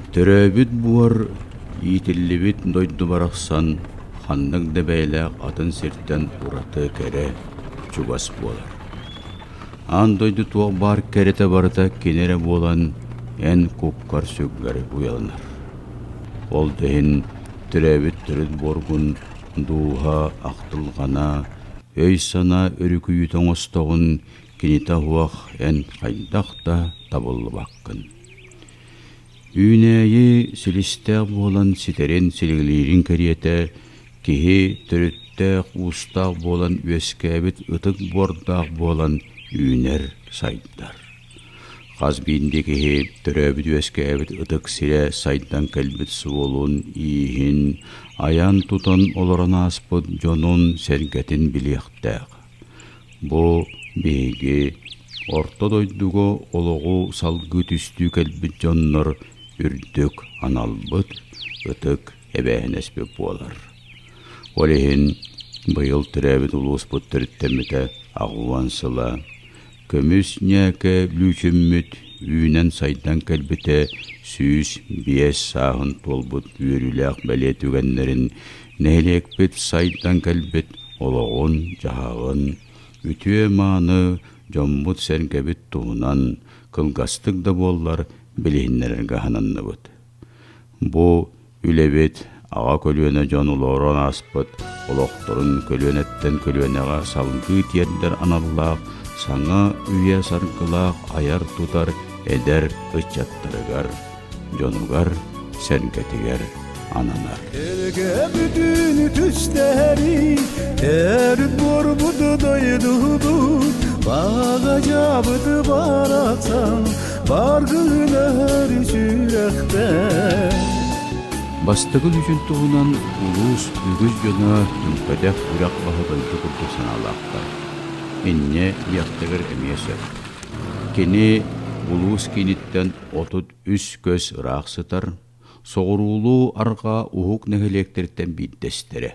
Төрөөбүт буор иитиллибит дойду барахсан ханнык да бэйэлээх атын сиртэн ураты кэрэ, чугас буолар. Аан дойду туох баар кэрэтэ барыта кини эрэ буолан эн куккар-сүргэр уйаланар. Ол да иһин төрөөбүт төрүт буоргун дууһа ахтылҕана, өй-санаа өрүкүйүүтэ оҥостоҕун кинитэ суох эн хайдах да табыллыбаккын. Үүнээйи силистээх буолан ситэрин силигилиирин кэриэтэ киһи төрүттээх-уустаах буолан үөскээбит ытык буордаах буолан үүнэр, сайдар. Хас биирдии киһи төрөөбүт-үөскээбит ытык сирэ сайдан кэлбит суолун, ииһин, айан-тутан олорон ааспыт дьонун-сэргэтин билиэхтээх. Бу биһиги Орто дойдуга олоҕу салгыы түстүү кэлбит дьоннор үрдүк аналбыт, ытык эбээһинэспит буолар. Ол иһин быйыл төрөөбүт улууспут төрүттэммитэ 80 сыла, көмүс ньээкэ лүүчүммүт үүнэн-сайдан кэлбитэ 105 сааһын туолбут үөрүүлээх бэлиэ түгэннэрин нэһилиэкпит сайдан кэлбит олоҕун-дьаһаҕын, үтүө-мааны дьоммут-сэргэбит туһунан кылгастык да буоллар билиһиннэрэргэ аһананныбыт. Бу үлэбит аҕа көлүөнэ дьон олорон ааспыт олохторун көлүөнэттэн көлүөнэҕэ салгыы тиэрдэр аналлаах саҥа үйэ саргылаах айар-тутар эдэр ыччаттарыгар, дьонугар-сэргэтигэр ананар. Эргэ бүтүнү түстэри, эрүт буорбуту дойдубут, Баҕа-дьаабыты барахсан, баргынар сүрэхтэн. Бастакы лүчүн туһунан улуус үгүс дьоно түҥкэтэх үрэх баһа дойду курдук санаалаахтар. Инньэ диэхтэригэр эмиэ сөп. Кини улуус кииниттэн 33 көс ыраах сытар, соҕуруулуу-арҕаа уһук нэһилиэктэриттэн биирдэстэрэ.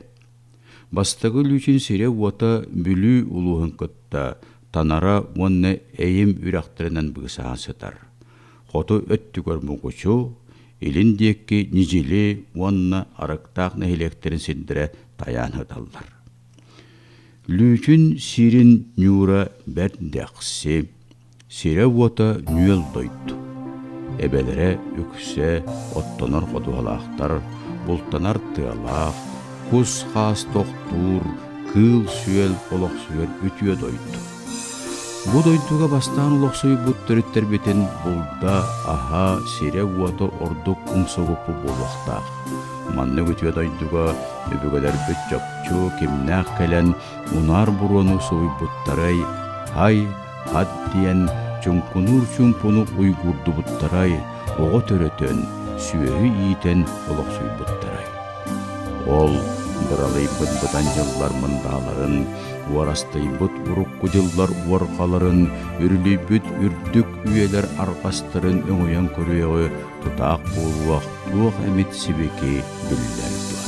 Бастакы Лүүчүн сирэ-уота Бүлүү улууһун кытта Танара уонна Эйим үрэхтэринэн быысаһан сытар. Хоту өттүгэр Мукучу, илин диэки Ньидьили уонна Арыктаах нэһилиэктэрин сирдэрэ тайаан сыталлар. Лүүчүн сирин ньуура бэрт дэхси, Сирэ-уота нүөл дойду. Эбэлэрэ үксэ оттонор ходуһалаахтар, бултанар тыалаах, кус-хаас тохтуур, кыыл-сүөл олохсуйар үтүө дойду. Бу дойдуга бастаан олохсуйбут төрүттэрбитин булда, аһа, сирэ-уота ордук умсугуппут буолуохтаах. Маннык үтүө дойдуга өбүгэлэрбит чопчу кимнээх кэлэн унаар буруону субуйбуттарай, һай, хат диэн чуҥкунуур чуумпуну уйгуурдубуттарай, оҕо төрөтөн, сүөһү иитэн олохсуйбуттарай. Ол быралыйбыт быдан дьыллар мындааларын, уорастыйбыт урукку дьыллар уорҕаларын, үрүлүйбүт үрдүк үйэлэр арҕастарын өҥөйөн көрүөҕү тутаах буолуох туох эмит сибики биллэр дуо?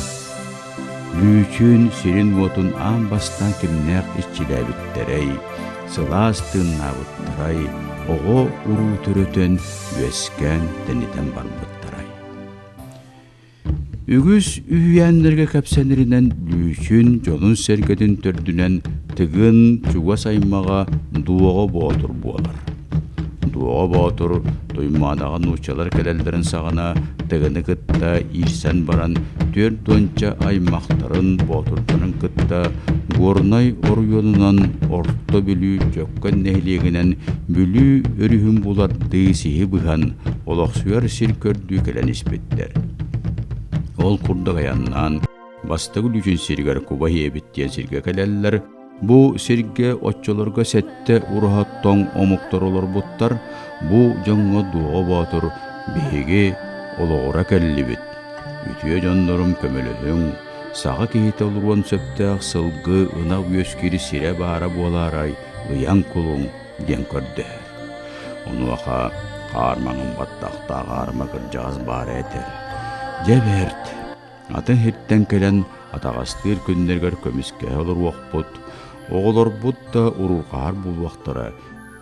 Лүүчүн сирин-уотун аан бастаан кимнээх иччилээбиттэрэй, сылаас тыыннаабыттарай, оҕо-уруу төрөтөн, үөскээн, тэнитэн барбыттарай. Үгүс үһүйээннэргэ кэпсэнэринэн Лүүчүн дьонун-сэргэтин төрдүнэн Тыгын чугас аймаҕа Дуоҕа Боотур буолар. Дуоҕа Боотур Туймаадаҕа нууччалар кэлэллэрин саҕана Тыгыны кытта иирсэн баран 40-ча аймахтарын, боотурдарын кытта Горнай оройуонунан Орто Бүлүү Дьөккөн нэһилиэгинэн Бүлүү өрүһүн булардыы сиһи быһан олохсуйар сир көрдүү кэлэн испиттэр. Ол курдук айаннаан бастакы Лүүчүн сиригэр Куба Иэбит диэн сиргэ кэлэллэр. Бу сиргэ оччолорго сэттэ ураһа тоҥ омуктар олорбуттар. Бу дьоҥҥо Дуоҕа Боотур биһиги олоҕура кэллибит. Үтүө дьоннорум көмөлөһүҥ, саха киһитэ олоруон сөптөөх сылгы, ынах үөскүүр сирэ баара буолаарай, ыйан кулуҥ диэн көрдөһөр. Онуоха хаар маҥан баттахтаах аарыма кырдьаҕас баара этэр: «Дьэ бэрт, Атын сиртэн кэлэн атаҕастыыр күннэригэр көмүскэһэ олоруохпут, оҕолорбут да уруурҕаһар буолуохтара,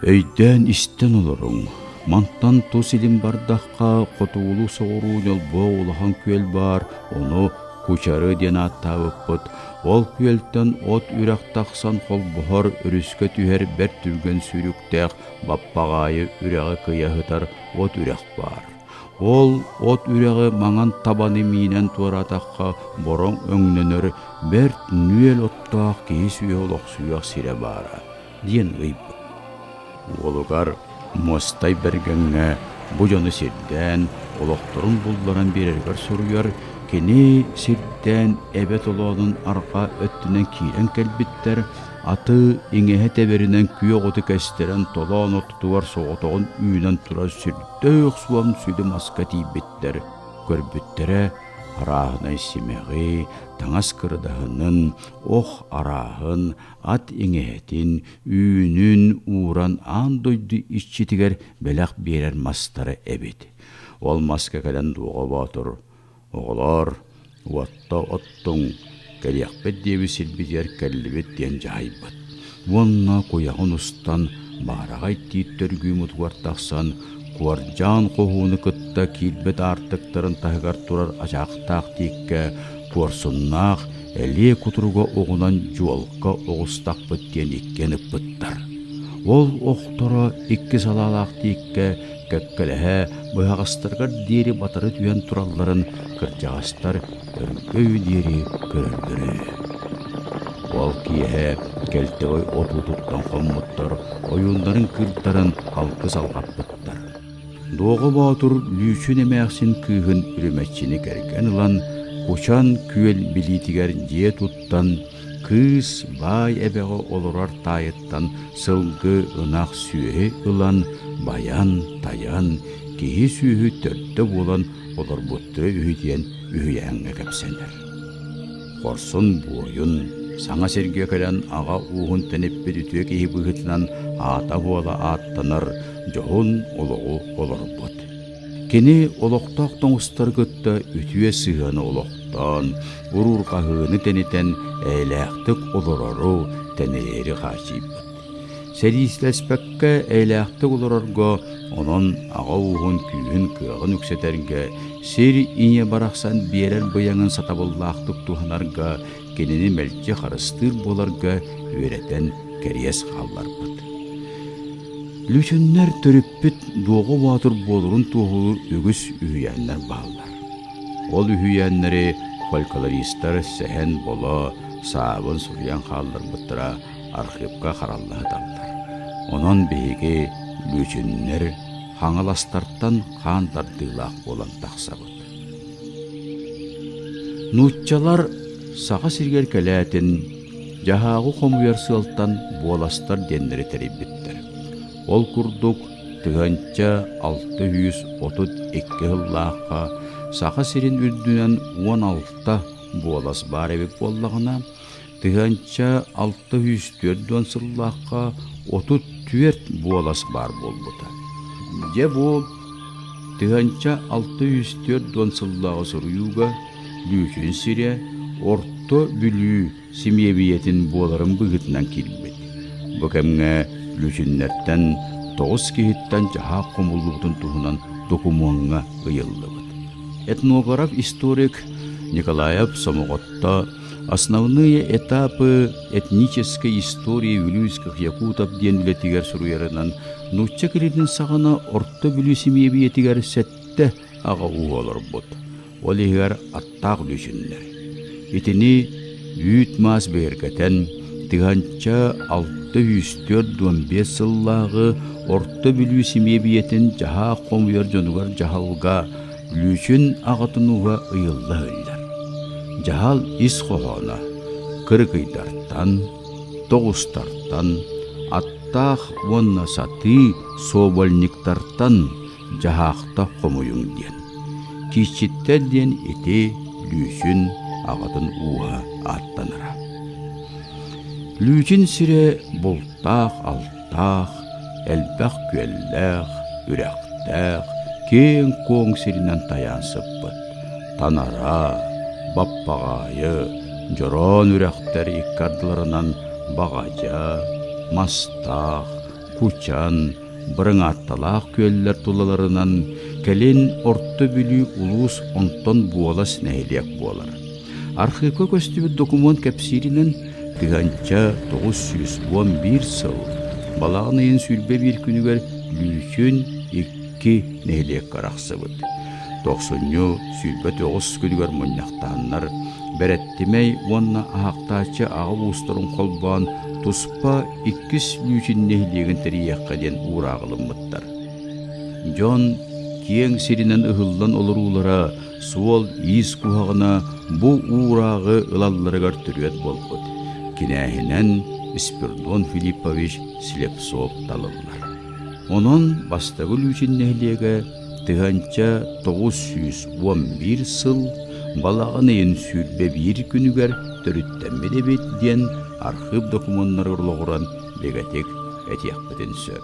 өйдөөн истэн олоруҥ. Мантан тус илин бардахха хотугулуу соҕуруу ньолбоо улахан күөл баар, ону Кучары диэн ааттаабыппыт. Ол күөлтэн от үрэх тахсан холбоһор, өрүскэ түһэр бэрт түргэн сүүрүктээх Баппаҕаайы үрэҕи кыйа сытар от үрэх баар. Ол от үрэҕи маҥан табаны миинэн туораатахха бороҥ өҥнөнөр бэрт нүөл оттоох киһи сүөһү олохсуйуох сирэ баара диэн ыйбыт. Уолугар Муостай Бэргэҥҥэ бу дьону сирдээн, олохторун булларан биэрэригэр суруйар, кини сирдээн эбэ толоонун арҕаа өттүнэн киирэн кэлбиттэр, аты иҥэһэ тэбэринэн күөх оту кэстэрэн толоон ортотугар соҕотоҕун үүнэн турар сүрдээх суон сүдү маска тиийбиттэр, көрбүттэрэ арааһынай симэҕи, таҥас кырадаһынын, ох арааһын, ат иҥэһэтин, үүнүн ууран аан дойду иччитигэр бэлэх биэрэр мастара эбит. Ол маска кэлэн Дуоҕа Боотур «Оҕолоор, уотта оттуҥ, кэлиэхпит диэбит сирбитигэр кэллибит» диэн дьаһайбыт. Уонна куйаҕын устан, баараҕай тиит төргүү мутугар тахсан, куордьаан хоһууну кытта киирбит аартыктарын таһыгар турар ачаахтаах тииккэ куорсуннаах элиэ кутуруга оҕунан дьуолка оҕустахпыт диэн иккиэн ыппыттар. Ол охторо икки салаалаах тииккэ кэккэлэһэ быһаҕастарыгар диэри батары түһэн туралларын кырдьаҕастар өргөй диэри көрөллөрө. Ол киэһэ кэлтэҕэй отуутуттан хоммуттар, ойууннарын кыыртаран алгыс алҕаппыттар. Дуоҕа Боотур Лүүчүн эмээхсин кыыһын үрүмэччини кэргэн ылан, Кучан күөл билиитигэр дьиэ туттан, кыыс баай эбэҕэ олорор таайыттан сылгы, ынах сүөһү ылан, байан-тайан, киһи-сүөһү төрдө буолан олорбуттара үһү диэн үһүйээҥҥэ кэпсэнэр. Хорсун буойун, саҥа сиргэ кэлэн аҕа ууһун тэниппит үтүө киһи быһыытынан аата буола ааттанар дьоһун олоҕу олорбут. Кини олохтоох тоҥустары кытта үтүө сыһыаны олохтоон, уруурҕаһыыны тэнитэн эйэлээхтик олорору тэнийэри хааччыйбыт. Сэриилэспэккэ эйэлээхтик олорорго, онон аҕа ууһун күүһүн-кыаҕын үксэтэргэ, сир ийэ барахсан биэрэр быйаҥын сатабыллаахтык туһанарга, кинини мэлдьи харыстыыр буоларга үөрэтэн кэриэс хаалларбыт. Лүчүннэр төрүппүт Дуоҕа Боотур буоларын туоһулуур үгүс үһүйээннэр бааллар. Ол үһүйээннэри фольклористар Сэһэн Боло, Саабын суруйан хаалларбыттара архыыпка харалла сыталлар. Онон биһиги лүчүннэр Хаҥаластартан хаан тардыылаах буолан тахсабыт. Нууччалар Саха сиригэр кэлээтин дьаһааҕы хомуйар сыалтан буоластар диэннэри тэрийбиттэр. Ол курдук 1632 сыллаахха Саха сирин үрдүнэн 16 буолас баар эбит буоллаҕына, 1640 сыллаахха 34 буолас баар буолбута. Дьэ бу 1640 сыллааҕы суруйууга Лүүчүн сирэ Орто Бүлүү симиэбийэтин буоларын быһыытынан киирбит. Бу кэмҥэ Лүүчүннэртэн тоҕус киһиттэн дьаһаах хомуллубутун туһунан докумуоҥҥа ыйыллыбыт. Этнограф-историк Николаев Сомоҕотто «Основные этапы этнической истории вилюйских якутов» диэн үлэтигэр суруйарынан нуучча киритин саҕана Орто Бүлүү симиэбийэтигэр сэттэ аҕа ууһа олорбут. Ол иһигэр аттаах лүүчүннэр. Итини үүт-маас бигэргэтэн, 1645 сыллааҕы Орто Бүлүү симиэбийэтин дьаһаах хомуйар дьонугар дьаһалга Лүүчүн аҕатын ууһа ыйылла иһиллэр. Дьаһал ис хоһооно кырыкыйдартан, тоҕустартан, аттаах уонна сатыы собольниктартан дьаһаахта хомуйуҥ диэн. Кииччиттэр диэн ити Лүүчүн аҕатын ууһа ааттанара. Лүүчүн сирэ бултаах-алтаах, элбэх күөллээх, үрэхтээх, киэҥ-куоҥ сиринэн тайаан сыппыт. Танара, Баппаҕаайы, Дьороон үрэхтэр икки ардыларынан Баҕадьа, Мастаах, Кучан, Бырыҥаатталаах күөллэр тулаларынан, кэлин Орто Бүлүү улуус онтон буолас нэһилиэк буолар. Архыыпка көстүбүт докумуон кэпсииринэн, 1911 сыл балаҕан ыйын 21 күнүгэр Лүүчүн икки нэһилиэккэ арахсыбыт. Тохсунньу 29 күнүгэр мунньахтааннар Бэрэттимэй уонна Аһахтааччы аҕа уустарын холбоон туспа иккис Лүүчүн нэһилиэгин тэрийиэххэ диэн уурааҕылыммыттар. Дьон киэҥ сиринэн ыһыллан олоруулара суол-иис куһаҕана бу уурааҕы ылалларыгар төрүөт буолбут. Кинээһинэн Спирдон Филиппович Слепцов талыллар. Онон бастакы Лүүчүн нэһилиэгэ 1911 сыл балаҕан ыйын 21 күнүгэр төрүттэммит эбит диэн архыып докумуоннарыгар олоҕуран бигэтик этиэхпитин сөп.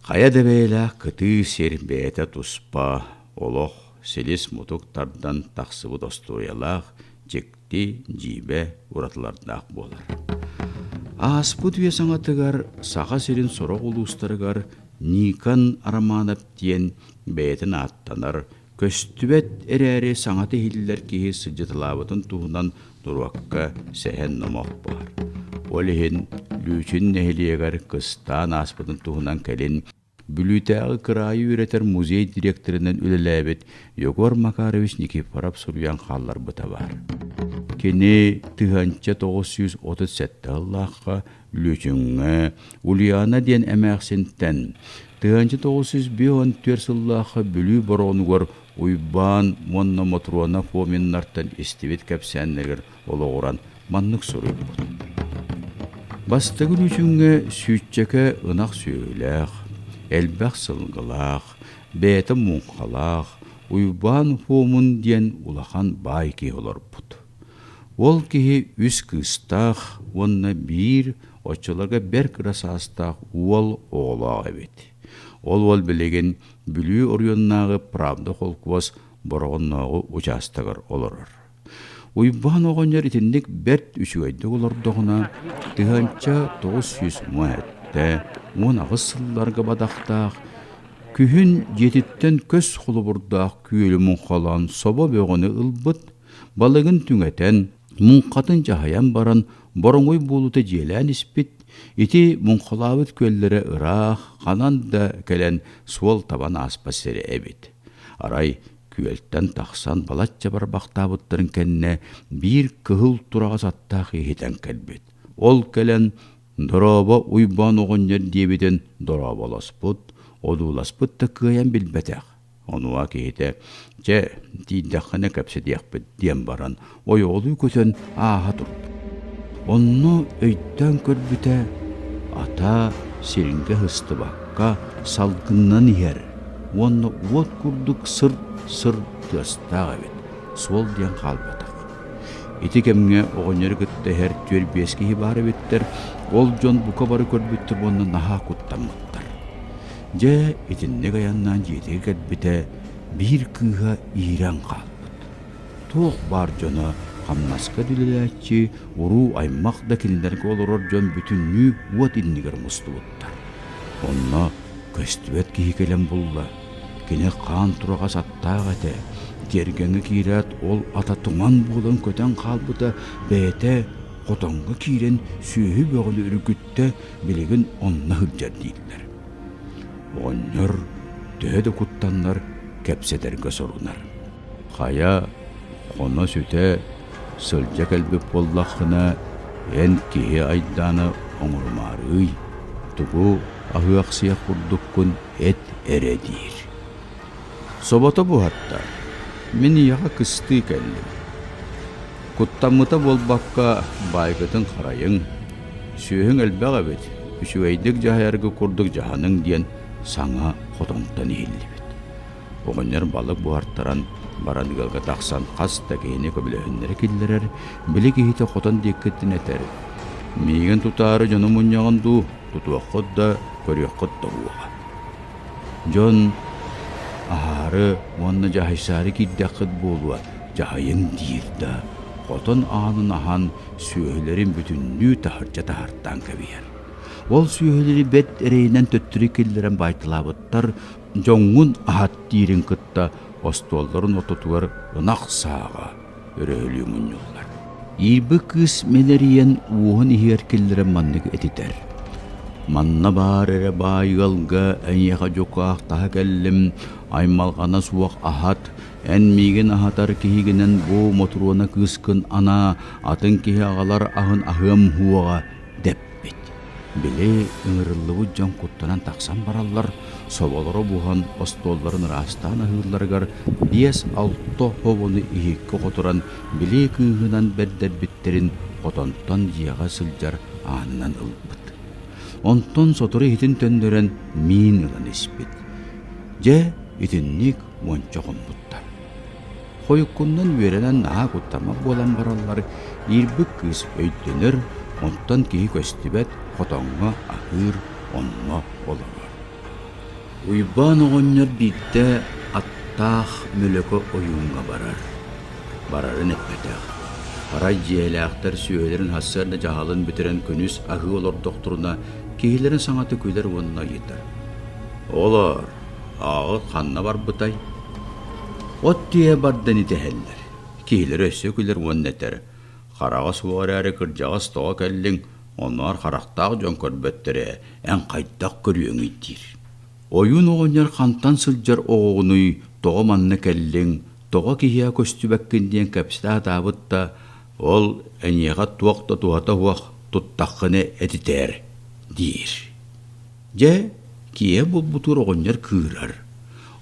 Хайа да бэйэлээх кытыы сир бэйэтэ туспа олох силис-мутук тардан тахсыбыт остуоруйалаах дьикти, дьиибэ уратылардаах буолар. Ааспыт үйэ саҥатыгар Саха сирин сорох улуустарыгар Никон Романов диэн бэйэтин ааттанар, көстүбэт эрээри саҥата иһиллэр киһи сылдьыталаабытын туһунан норуокка сэһэн-номох баар. Ол иһин Лүүчүн нэһилиэгэр кыстаан ааспытын туһунан кэлин Бүлүүтээҕи кыраайы үөрэтэр музей дириэктэринэн үлэлээбит Егор Макарович Никифоров суруйан хаалларбыта баар. Кини 1937 сыллаахха Лүүчүҥҥэ Ульяна диэн эмээхсинтэн 1954 сыллаахха Бүлүү Бороҕонугар Уйбаан уонна Мотуруона Фоминнартан истибит кэпсээннэригэр олоҕуран маннык суруйбут. Бастакы Лүүчүҥҥэ сүүччэкэ ынах сүөһүлээх, элбэх сылгылаах, бэйэтэ муҥхалаах Уйбаан Фомун диэн улахан баай киһи олорбут. Ол киһи үс кыыстаах уонна биир оччолорго бэрт кыра саастаах уол оҕолоох эбит. Ол уол билигин Бүлүү оройуоннааҕы Правда холкуос Бороҕоннооҕу учаастагар олорор. Уйбаан оҕонньор итинник бэрт үчүгэйдик олордоҕуна, 1917 сылларга бадахтаах күһүн дьиэтиттэн көс холобурдаах күөлү муҥхалаан собо бөҕөнү ылбыт, балыгын түҥэтэн, муҥхатын дьаһайан баран бороҥуй буолуута дьиэлээн испит, ити муҥхалаабыт күөллэрэ ыраах, ханан да кэлэн суол табан ааспат сирэ эбит. Арай Күөлтэн тахсан балачча барбахтаабыттарын кэннэ биир кыһыл тураҕас аттаах иһитэн кэлбит. Ол кэлэн «Дорообо, Уйбаан оҕонньор» диэбитин дорооболоспут, одууласпыт да кыайан билбэтэх. Онуоха киһитэ «Чэ, тиийдэххинэ кэпсэтиэхпит» диэн баран ойоҕолуу көтөн ааһа турбут. Онно өйдөөн көрбүтэ, ата сиргэ сыстыбакка салгыннан иһэр уонна уот курдук сыр-сыр тыастаах эбит, суол диэн хаалбатах. Ити кэмҥэ оҕонньору кытта иһэр түөрт-биэс киһи баар эбиттэр, ол дьон бука бары көрбүттэр уонна наһаа куттаммыттар. Дьэ, итинник айаннаан дьиэтигэр кэлбитэ, биир кыыһа иирэн хаалбыт. Туох баар дьоно хамнаска да үлэлээччи, уруу-аймах да кинилэргэ олорор дьон бүтүннүү уот иннигэр мустубуттар. Онно көстүбэт киһи кэлэн булла. Кини хаан тураҕас аттаах этэ. Тиэргэҥҥэ киирээт ол ата туман буолан көтөн хаалбыта, бэйэтэ хотоҥҥо киирэн сүөһү бөҕөнү үргүттэ, билигин онно сылдьар дииллэр. Оҕонньор төһө да куттаннар кэпсэтэргэ сорунар. Хайа, хоно-сүтэ сылдьа кэлбит буоллаххына, эн киһи айдаана оҥорумаарыый, тугу аһыахсыйах курдуккун эт эрэ диир. Собото буһатта, мин ийэҕэ кыстыы кэллим. Куттаммыта буолбакка баайгытын харайыҥ, сүөһүҥ элбэх эбит, үчүгэйдик дьаһайарга курдук дьаһаныҥ диэн саҥа хотонтон иһиллибит. Оҕонньор балык буһартаран баран ыалга тахсан хас да киһини көмөлөһүннэрэ киллэрэр, били киһитэ хотон диэккиттэн этэр: «Миигин тутаары дьону мунньаҕын дуу, тутуоххут да, көрүөххүт да буола». Дьон аһаары уонна дьаһайсаары киирдэххит буолуо, дьаһайыҥ диир да, хотон аанын аһан сүөһүлэрин бүтүннүү таһырдьа таһартаан кэбиһэр. Ол сүөһүлэри бэрт эрэйинэн төттөрү киллэрэн баайталаабыттар, дьоҥҥун аһат диирин кытта остуолларын ортотугар ынах сааҕа өрөһөлүү мунньуллар. Иирбит кыыс мэлэрийэн уоһун иһигэр киллэрэн маннык этитэр: «Манна баар эрэ баай ыалга эйиэхэ дьукаах таһа кэллим, аймалҕана суох аһат, эн миигин аһатар киһигинэн бу Мотуруона кыыскын анаа, атын киһи аҕалар аһын аһыам уоҕа» дэппит. Били ыҥырыллыбыт дьон куттанан тахсан бараллар, соболоро буһан остуолларын ыраастаан аһыылларыгар 5-6 хобону иһиккэ хоторон били кыыһынан бэрдэрбиттэрин хотонтон дьиэҕэ сылдьар аанынан ылбыт. Онтон сотору иһитин төннөрөн миин ылан испит. Дьэ, итинник уонча хоммуттар. Хойуккуннан үөрэнэн наһаа куттаммат буолан бараллар, иирбит кыыс өйдөнөр, онтон киһи көстүбэт, хотоҥҥо аһыыр, онно олорор. Уйбаан оҕонньор биирдэ аттаах Мөлөкө ойууҥҥа барар. Барарын эппэтэх. Арай дьиэлээхтэр сүөһүлэрин сарсыарда дьаһалын бүтэрэн күнүс аһыы олордохторуна киһилэрин саҥата күлэр уонна ыйытар: «Оҕолоор, ааҕыт ханна барбытай?» От тиэйэ бардан итэһэллэр. Киһилэрэ өссө күлэр уонна этэр: «Хараҕа суох эрээри кырдьаҕас тоҕо кэллиҥ, оннооҕор харахтаах дьон көрбөттөр ээ, эн хайдах көрүөҥүй?» диир. Ойуун оҕонньор хантан сылдьар оҕоҕунуй, тоҕо манна кэллиҥ, тоҕо киһиэхэ көстүбэккин диэн кэпсэтэ сатаабыт да, ол эйиэхэ туох да туһата суох туттаххына этитээр диир. Дьэ, киэһэ буолбутугар оҕонньор кыырар.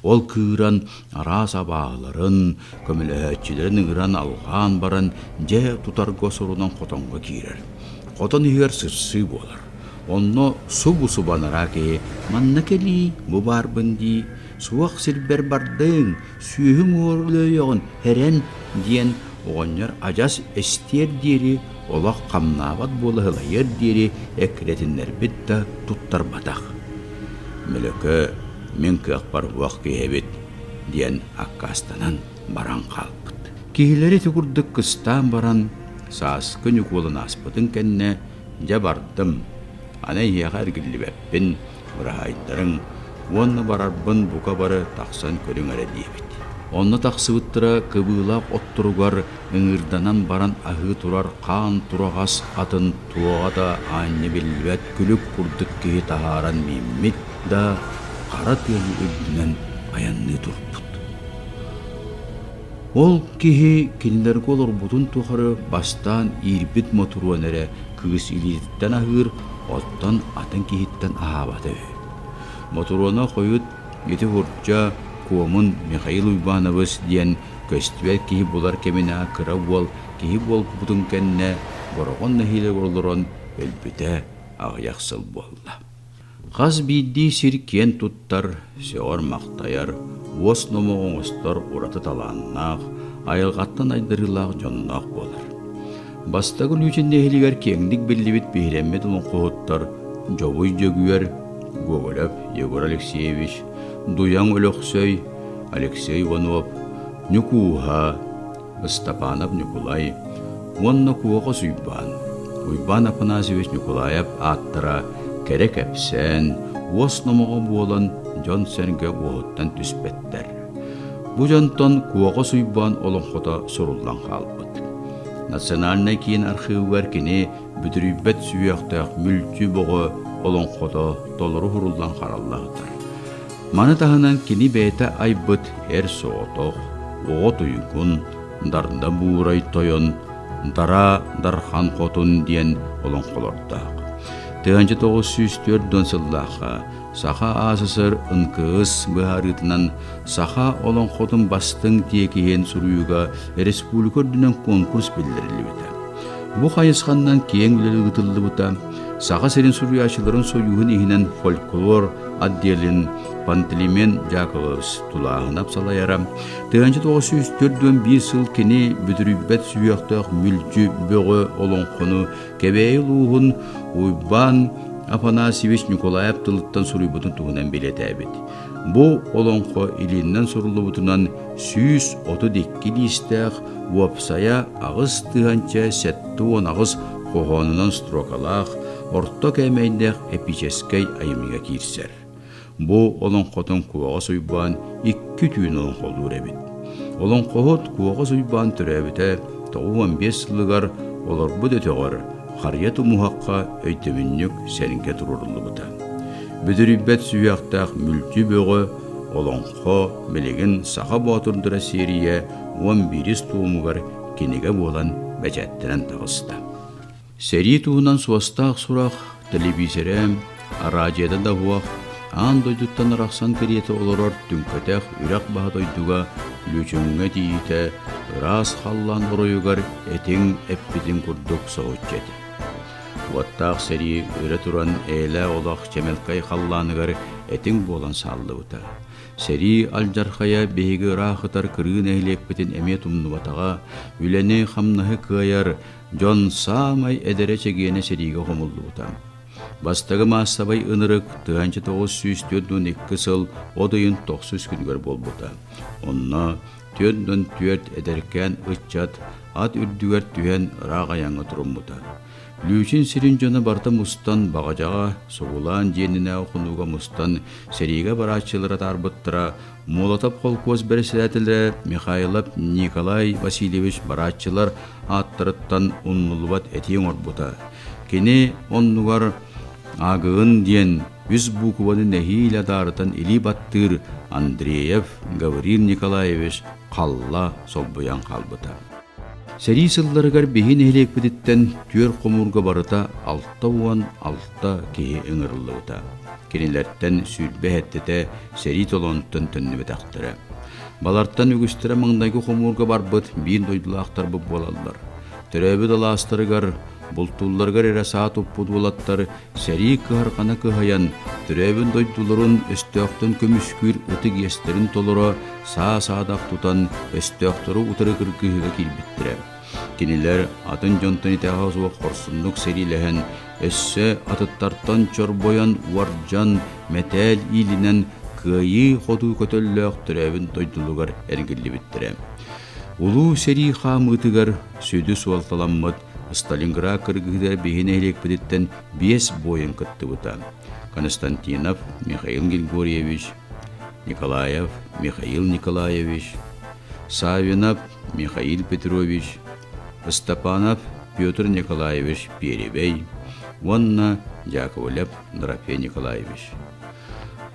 Ол кыыран араас абааһыларын, көмөлөһөөччүлэрин ыҥыран алҕаан баран, дьэ тутарга сорунан хотоҥҥо киирэр. Хотон иһигэр сырсыы буолар. Онно субу-субу анараа киһи «Манна кэлиий, бу баарбын» дии, «Суох сирбэр бардыҥ, сүөһүм уоруйуоҕун эрэн» диэн оҕонньор адьас эстиэр диэри олох хамнаабат буола сылайыар диэри эккирэтиннэрбит да туттарбатах. Мөлөкө мин кыахпар уох киһи эбит диэн аккаастанан баран хаалбыт. Киһилэри ити курдук кыстаан баран, сааскы Ньукуолун ааспытын кэннэ дьэ бардым, аны эйиэхэ эргиллибэппин, быраһаайдарыҥ уонна барарбын бука бары тахсан көрүҥ эрэ диэбит. Онно тахсыбыттара кыбыылаах отторугар ыҥыырданан баран аһыы турар хаан тураҕас атын туоҕа да аанньа биллибэт күлүк курдук киһи таһааран мииммит да хара тыаны үрдүнэн айанныы турбут. Ол киһи кинилэргэ олорбутун тухары бастаан иирбит мотуруон эрэ кыыс илиититтэн аһыыр, оттон атын киһиттэн аһаабата үһү. Мотуруона хойут ити Һурдьа Куомун Михаил Уйбаанабыс диэн көстүбэт киһи булар кэминэ кыра уол киһи буолбутун кэннэ Бороҕон нэһиилэ олорон өлбүтэ аҕыйах сыл буолла. Хас биирдии сир киэн туттар, сөҕөр-махтайар, уос номоҕо оҥостор ураты талааннаах, айылҕаттан айдарыылаах дьонноох буолар. Бастакы Лүүчүн нэһилиэгэр киэҥник биллибит биһирэммит олоҥхоһуттар Дьобуй Дьөгүөр, Гоголев Егор Алексеевич, Дуйаҥ Өлөксөй, Алексей Иванов, Ньукууһа, Ыстапаанап Ньукулай уонна Куоҕас Уйбаан, Уйбаан Афанасьевич Ньукулаев ааттара кэрэ кэпсээн, уос номоҕо буолан дьон-сэргэ уоһуттан түспэттэр. Бу дьонтон Куоҕас Уйбаан олоҥхото суруллан хаалбыт. Национальнай киин архыыбыгар кини бүдүрүйбэт сүһүөхтээх мүлчү бөҕө олоҥхото толору суруллан харалла сытар. Маны таһынан кини бэйэтэ айбыт Эр соҕотох, Оҕо туйгун, Дарда Буурай тойон, Дара Дархан Хотун диэн олоҥхолордоох. 1904 сыллаахха Саха АССР НКС быһаарыытынан саха олоҥхотун бастыҥ тиэкиһин суруйууга республика үрдүнэн конкурс биллэриллибитэ. Бу хайысханнан киэҥ үлэ ыытыллыбыта. Саха сирин суруйааччыларын сойууһун иһинэн фольклор отделын Пантелеймон Дьаакыбыс Тулааһынап салайара. 1941 сыл кини бүдүрүйбэт сүһүөхтээх мүлдьү бөҕө олоҥхону Кэбээйи улууһун Уйбаан Афанасьевич Ньукулаев тылыттан суруйбутун туһунан бэлиэтээбит. Бу олоҥхо илиинэн суруллубутунан 132 лиистээх, уопсайа 87 хоһоонунан строкалаах, орто кээмэйдээх эпическэй айымньыга киирсэр. Бу олоҥхотун Куоҕас Уйбаан икки түүн олоҥхолуур эбит. Олоҥхоһут Куоҕас Уйбаан төрөөбүтэ 95 сылыгар олорбут өтөҕөр Харыйа Тумуһахха өйдөбүнньүк сэргэ туруоруллубута. Бүдүрүйбэт сүһүөхтээх Мүлдьү Бөҕө олоҥхо билигин Саха боотурдара сиэрийэ уон биирис туомугар кинигэ буолан бэчээттэнэн таҕыста. Сэрии туһунан суостаах сурах тэлэбиисэрэ, араадьыйата да уһуох, аан дойдуттан арахсан кэриэтэ олорор түҥкэтэх үрэх баһа дойдуга Лүчүҥҥэ тиийиитэ ыраас халлаан оройугар этиҥ эппитин курдук соһуччу этэ. Уоттаах сэрии өрө туран эйэлээх олох чэмэлкэй халлааныгар этиҥ буолан сааллыбыта. Сэрии алдьархайа биһиги ыраах ытар кырыы нэһилиэкпитин эмиэ тумнубатаҕа, үлэни-хамнаһы кыайар, Дьон саамай эдэрэ чэгиэнэ сэриигэ хомуллубута. Бастакы маассабай ынырык 1942 сыл от ыйын тохсус күнүгэр буолбута. Онно 44 эдэркээн ыччат ат үрдүгэр түһэн ыраах айаҥҥа туруммута. Лүүчүн сирин дьоно барыта мустан баҕадьаҕа сугулаан дьиэнинээҕи хонууга мустан сэриигэ барааччылары атаарбыттара Молотов холкуос бэрэссэдээтэлэ Михайлов Николай Васильевич барааччылар ааттарыттан умнуллубат этии оҥорбута. Кини оннугар Агыын диэн үс буукубаны нэһиилэ адаарытан илии баттыыр Андреев Гаврил Николаевич Халла солбуйан хаалбыта. Сэрии сылларыгар биһи нэһилиэкпититтэн түөр хомуурга барыта 66 киһи ыҥырыллыбыта. Кинилэртэн 20 сэттэтэ сэрии толоонуттан төннүбэтэхтэрэ. Балартан үгүстэрэ маҥнайгы хомуурга барбыт биир дойдулаахтарбыт буолаллар. Төрөөбүт алаастарыгар, бултуулларыгар эрэ саа туппут уолаттар сэрии кыһарҕана кыһайан, төрөөбүт дойдуларын өстөөхтөн көмүскүүр ытык иэстэрин толоро саа-саадах тутан өстөөхтөрү утары кыргыһыыга киирбиттэрэ. Кинилэр атын дьонтон итэҕэһэ суох хорсуннук сэриилэһэн, өссө атыттартан чорбойон уордьан, мэтээл иилинэн кыайыы-хотуу көтөллөөх төрөөбүт дойдулугар эргиллибиттэрэ. Улуу сэрии хаамыытыгар сүдү суолталаммыт Сталинград кыргыһыыта биһи нэһилиэкпититтэн биэс буойун кыттыбыта. Константинов Михаил Григорьевич, Николаев Михаил Николаевич, Савинов Михаил Петрович, Степанов Петр Николаевич Перебей уонна Яковлев Дорофей Николаевич.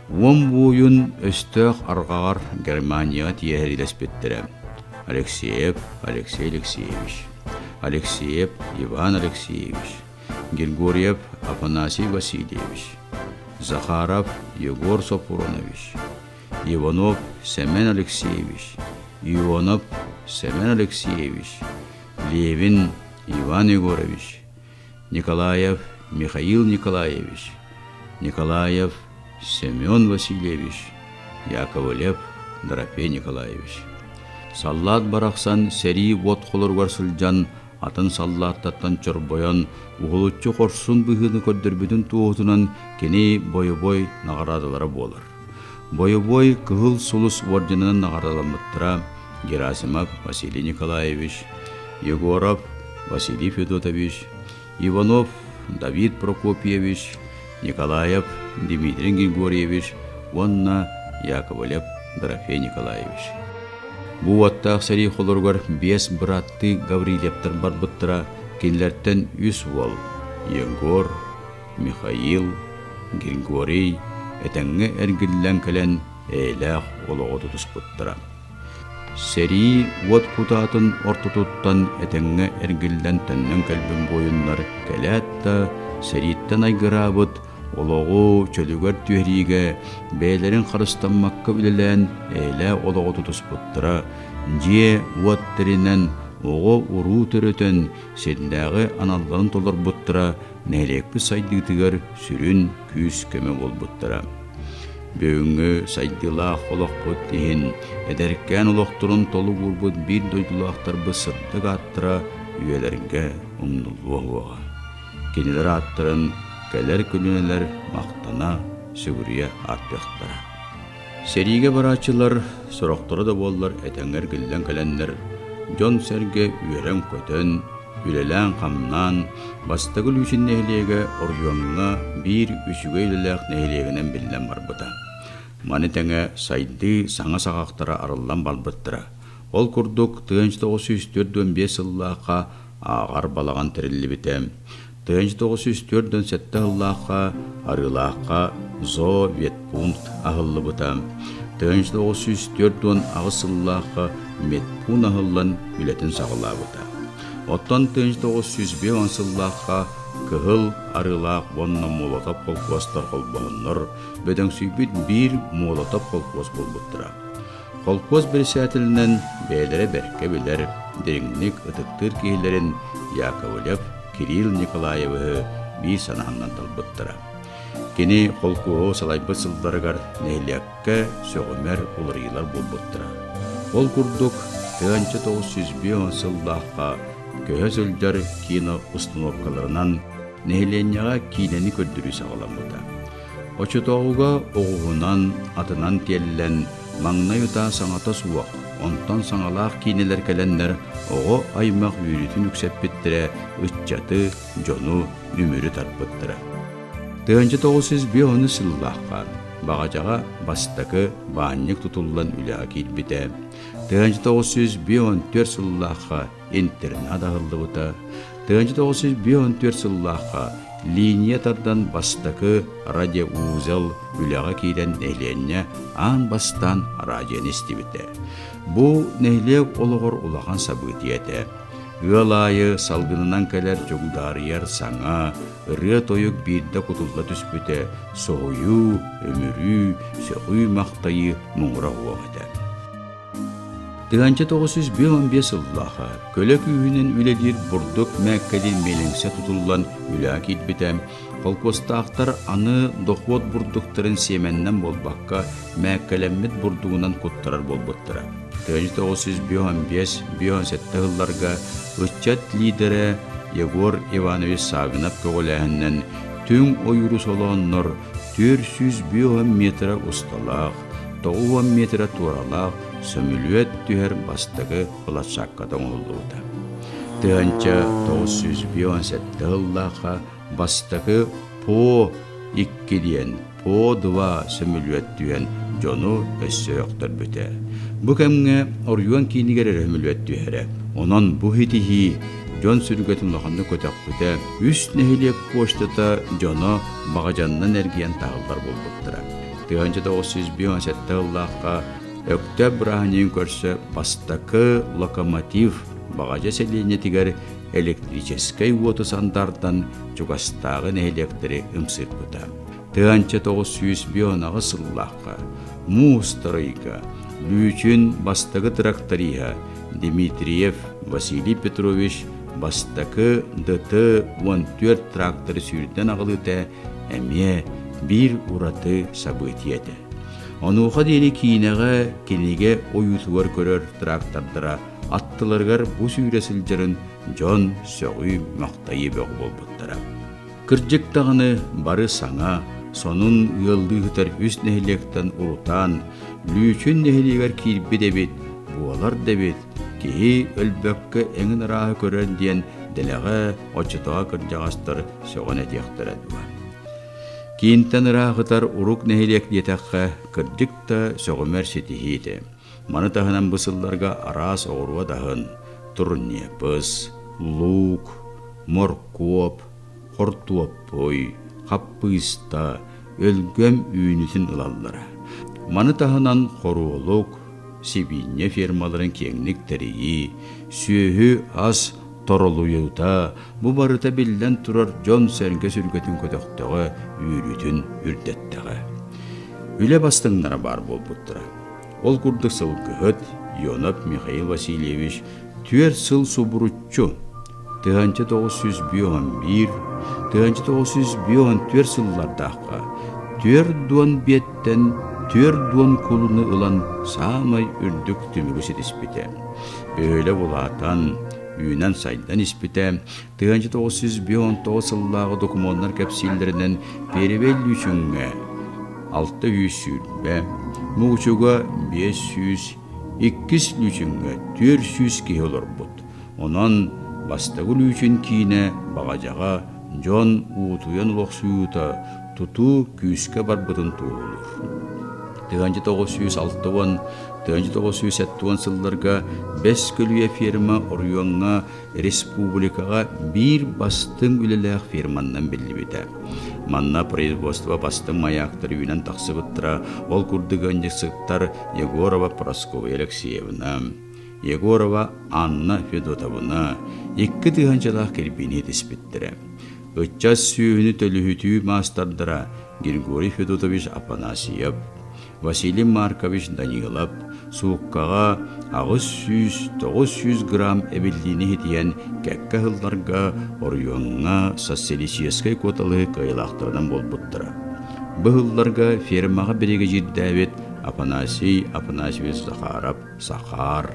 Уон буойун өстөөх арҕаҕар Германияҕа тиэһэрилэспиттэрэ. Алексеев Алексей Алексеевич, Алексеев Иван Алексеевич, Григорьев Афанасий Васильевич, Захаров Егор Сопуронович, Иванов Семен Алексеевич, Ионов Семен Алексеевич, Левин Иван Егорович, Николаев Михаил Николаевич, Николаев Семен Васильевич, Яковлев Дорофей Николаевич. Саллаат барахсан сэрии уот холоругар сылдьан атын саллааттартан чорбойон уһулуччу хорсун быһыыны көрдөрбүтүн туоһутунан кини бойобуой наҕараадалара буолар. Бойобуой Кыһыл Сулус орденынан наҕараадаламмыттара Герасимов Василий Николаевич, Егоров Василий Федотович, Иванов Давид Прокопьевич, Николаев Дмитрий Григорьевич уонна Яковлев Дорофей Николаевич. Бу уоттаах сэрии холоругар биэс бырааттыы Гаврильевтар барбыттара, кинилэртэн үс уол Егор, Михаил, Григорий этэҥҥэ эргиллэн кэлэн эйэлээх олоҕу тутуспуттара. Сэрии уот кутаатын ортотуттан этэҥҥэ эргиллэн төннөн кэлбит буойуннар кэлээт да сэрииттэн айгыраабыт олоҕу чөлүгэр түһэриигэ бэйэлэрин харыстаммакка үлэлээн эйэлээх олоҕу тутуспуттара, дьиэ-уот тэринэн, оҕо-уруу төрөтөн сирдээҕи аналларын толорбуттара нэһилиэкпит сайдыытыгар сүрүн күүс-көмө буолбуттара. Бүгүҥҥү сайдыылаах олохпут иһин эдэркээн олохторун толук уурбут биир дойдулаахтарбыт сырдык ааттара үйэлэргэ умнуллуо суоҕа. Кинилэр ааттарын кэлэр көлүөнэлэр махтана, сүгүрүйэ ааттыахтара. Сэриигэ барааччылар сорохторо да буоллар этэҥҥэ эргиллэн кэлэннэр, дьон-сэргэ үөрэн-көтөн, үлэлээн-хамнаан, бастакы Лүүчүн нэһилиэгэ оройуоҥҥа биир үчүгэй үлэлээх нэһилиэгинэн биллэн барбыта. Маны тэҥэ сайдыы саҥа саҕахтара арыллан барбыттара. Ол курдук, 1945 сыллаахха ааҕар балаҕан тэриллибитэ. 1947 сыллаахха Арыылаахха зооветпункт аһыллыбыта. 1948 сыллаахха медпуун аһыллан үлэтин саҕалаабыта. Оттон 1950 сыллаахха Кыһыл Арыылаах уонна Молотов холкуостар холбоһоннор бөдөҥсүйбүт биир Молотов холкуос буолбуттара. Холкуос председателинэн бэйэлэрэ бэркэ билэр, дириҥник ытыктыыр киһилэрин Яковлев Кирилл Николаевиһы биир санаанан талбыттара. Кини холкуоһу салайбыт сылларыгар нэһилиэккэ сөҕүмэр уларыйыылар буолбуттара. Ол курдук, 1905 сыллаахха көһө сылдьар кино установкаларынан нэһилиэнньэҕэ киинэни көрдөрүү саҕаламмыта. Оччотооҕуга оҕуһунан, атынан тиэллэн, маҥнай утаа саҥата суох, онтон саҥалаах киинэлэр кэлэннэр оҕо аймах үөрүүтүн үксэппиттэрэ, ыччаты, дьону үмүрү тарпыттара. 1905 сыллаахха Баҕадьаҕа бастакы баанньык тутуллан үлэҕэ киирбитэ. 1954 сыллаахха интернат аһыллыбыта. 1954 сыллаахха линия тардан бастакы радиоузел үлэҕэ киирэн нэһилиэнньэ аан бастаан радионы истибитэ. Бу нэһилиэк олоҕор улахан событие этэ. Ыал аайы салгынынан кэлэр чугдаарыйар саҥа, ырыа-тойук биирдэ кутулла түспүтэ, соһуйуу, өмүрүү, сөҕүү-махтайыы муҥура суох этэ. 1955 сыллааха көлө күүһүнэн үлэлиир бурдук мээккэлиир миэлиҥсэ тутуллан үлэҕэ киирбитэ. Холкуостаахтар аны дохуот бурдуктарын сиэмэннэн буолбакка, мээккэлэммит бурдугунан куттарар буолбуттара. 1955-57 сылларга ыччат лиидэрэ Егор Иванович Саввинов көҕүлээһининэн түҥ ойууру солооннор 450 метрэ усталаах, 90 метрэ туоралаах сөмүлүөт түһэр бастакы площадката оҥоһуллубута. 1957 сыллаахха бастакы По-2 диэн По-2 сөмүлүөт түһэн дьону өссө өхтөрбүтэ. Бу кэмҥэ оройуон киинигэр эрэ сөмүлүөт түһэрэ. Онон бу ситиһии дьон сүргэтин улаханнык көтөхпүтэ. Үс нэһилиэк почтата дьоно баҕадьаннан эргийэн таһыллар буолбуттара. 1957 сыллаахха Өктөөп бырааһынньыгын көрсө бастакы локомотив Баҕадьа сэлиэнньэтигэр электрическэй уоту сандаардан чугастааҕы нэһилиэктэри ымсыырбыта. 1958 сыллаахха муус тарыйга Лүүчүн бастакы тракториһа Дмитриев Василий Петрович бастакы ДТ-14 тракторы сүүрдэн аҕалыыта эмиэ биир ураты событие этэ. Онуоха диэри киинэҕэ кинигэ ойуутугар көрөр трактордара аттыларыгар бу сүүрэ сылдьарын дьон сөҕүү-махтайыы бөҕө буолбуттара. Кырдьык даҕаны бары саҥа, сонун ыаллыы сытар үс нэһилиэктэн урутаан Лүүчүн нэһилиэгэр киирбит эбит, буолар да эбит, киһи өлбөккө эҥин арааһы көрөр диэн дэлэҕэ оччотооҕу кырдьаҕастар сөҕөн этиэхтэрэ дуо. Киинтэн ыраахытар урук нэһилиэк диэтэххэ, кырдьык да сөҕүмэр ситиһии этэ. Маны таһынан бу сылларга араас оҕуруот аһын, турнепс, луук, моркуоп, хортуоппуй, хаппыыста, өлгөм үүнүүтүн ылаллара. Маны таһынан хоруолук, сибиинньэ фермаларын киэҥник тэрийии, сүөһү-ас торолуйуута бу барыта биллэн турар дьон-сэргэ сүргэтин көтөхтөҕө, үөрүүтүн үрдэттэҕэ. Үлэ бастыҥнара баар буолбуттара. Ол курдук сылгыһыт Ионов Михаил Васильевич 4 сыл субуруччу 1951, 1954 сыллардаахха 4 биэттэн 40 кулуну ылан саамай үрдүк түмүгү ситиспитэ. Бөһүөлэк улаатан, үүнэн-сайдан испитэ. 1959 сыллааҕы докумуоннар кэпсииллэринэн Перевель Лүүчүҥҥэ 620, Муучуга 500, иккис Лүүчүҥҥэ 400 киһи олорбут. Онон Бастакы Лүүчүн киинэ Баҕадьаҕа дьон уутуйан олохсуйуута тутуу күүскэ барбытын туоһулуур. 1960 1970 сылларга Бэс Көлүйэ ферма оройуоҥҥа республикаҕа биир бастыҥ үлэлээх ферманнан биллибитэ. Манна производство бастыҥ маяктар үүнэн тахсыбыттара, ол курдук ыанньыксыттар Егорова Прасковья Алексеевна, Егорова Анна Федотовна икки тыһыынчалаах кирбиини тиспиттэрэ. Ыччат сүөһүнү төлүһүтүү маастардара Григорий Федотович Афанасьев, Василий Маркович Данилов сууккаҕа 800-900 грамм эбиллиини иһитийэн кэккэ сылларга оройуоҥҥа социалистическай куоталаһыы кыайыылаахтарынан буолбуттара. Бу сылларга фермаҕа биригэдьиирдээбит Афанасий Афанасьевич Захаров Сахаар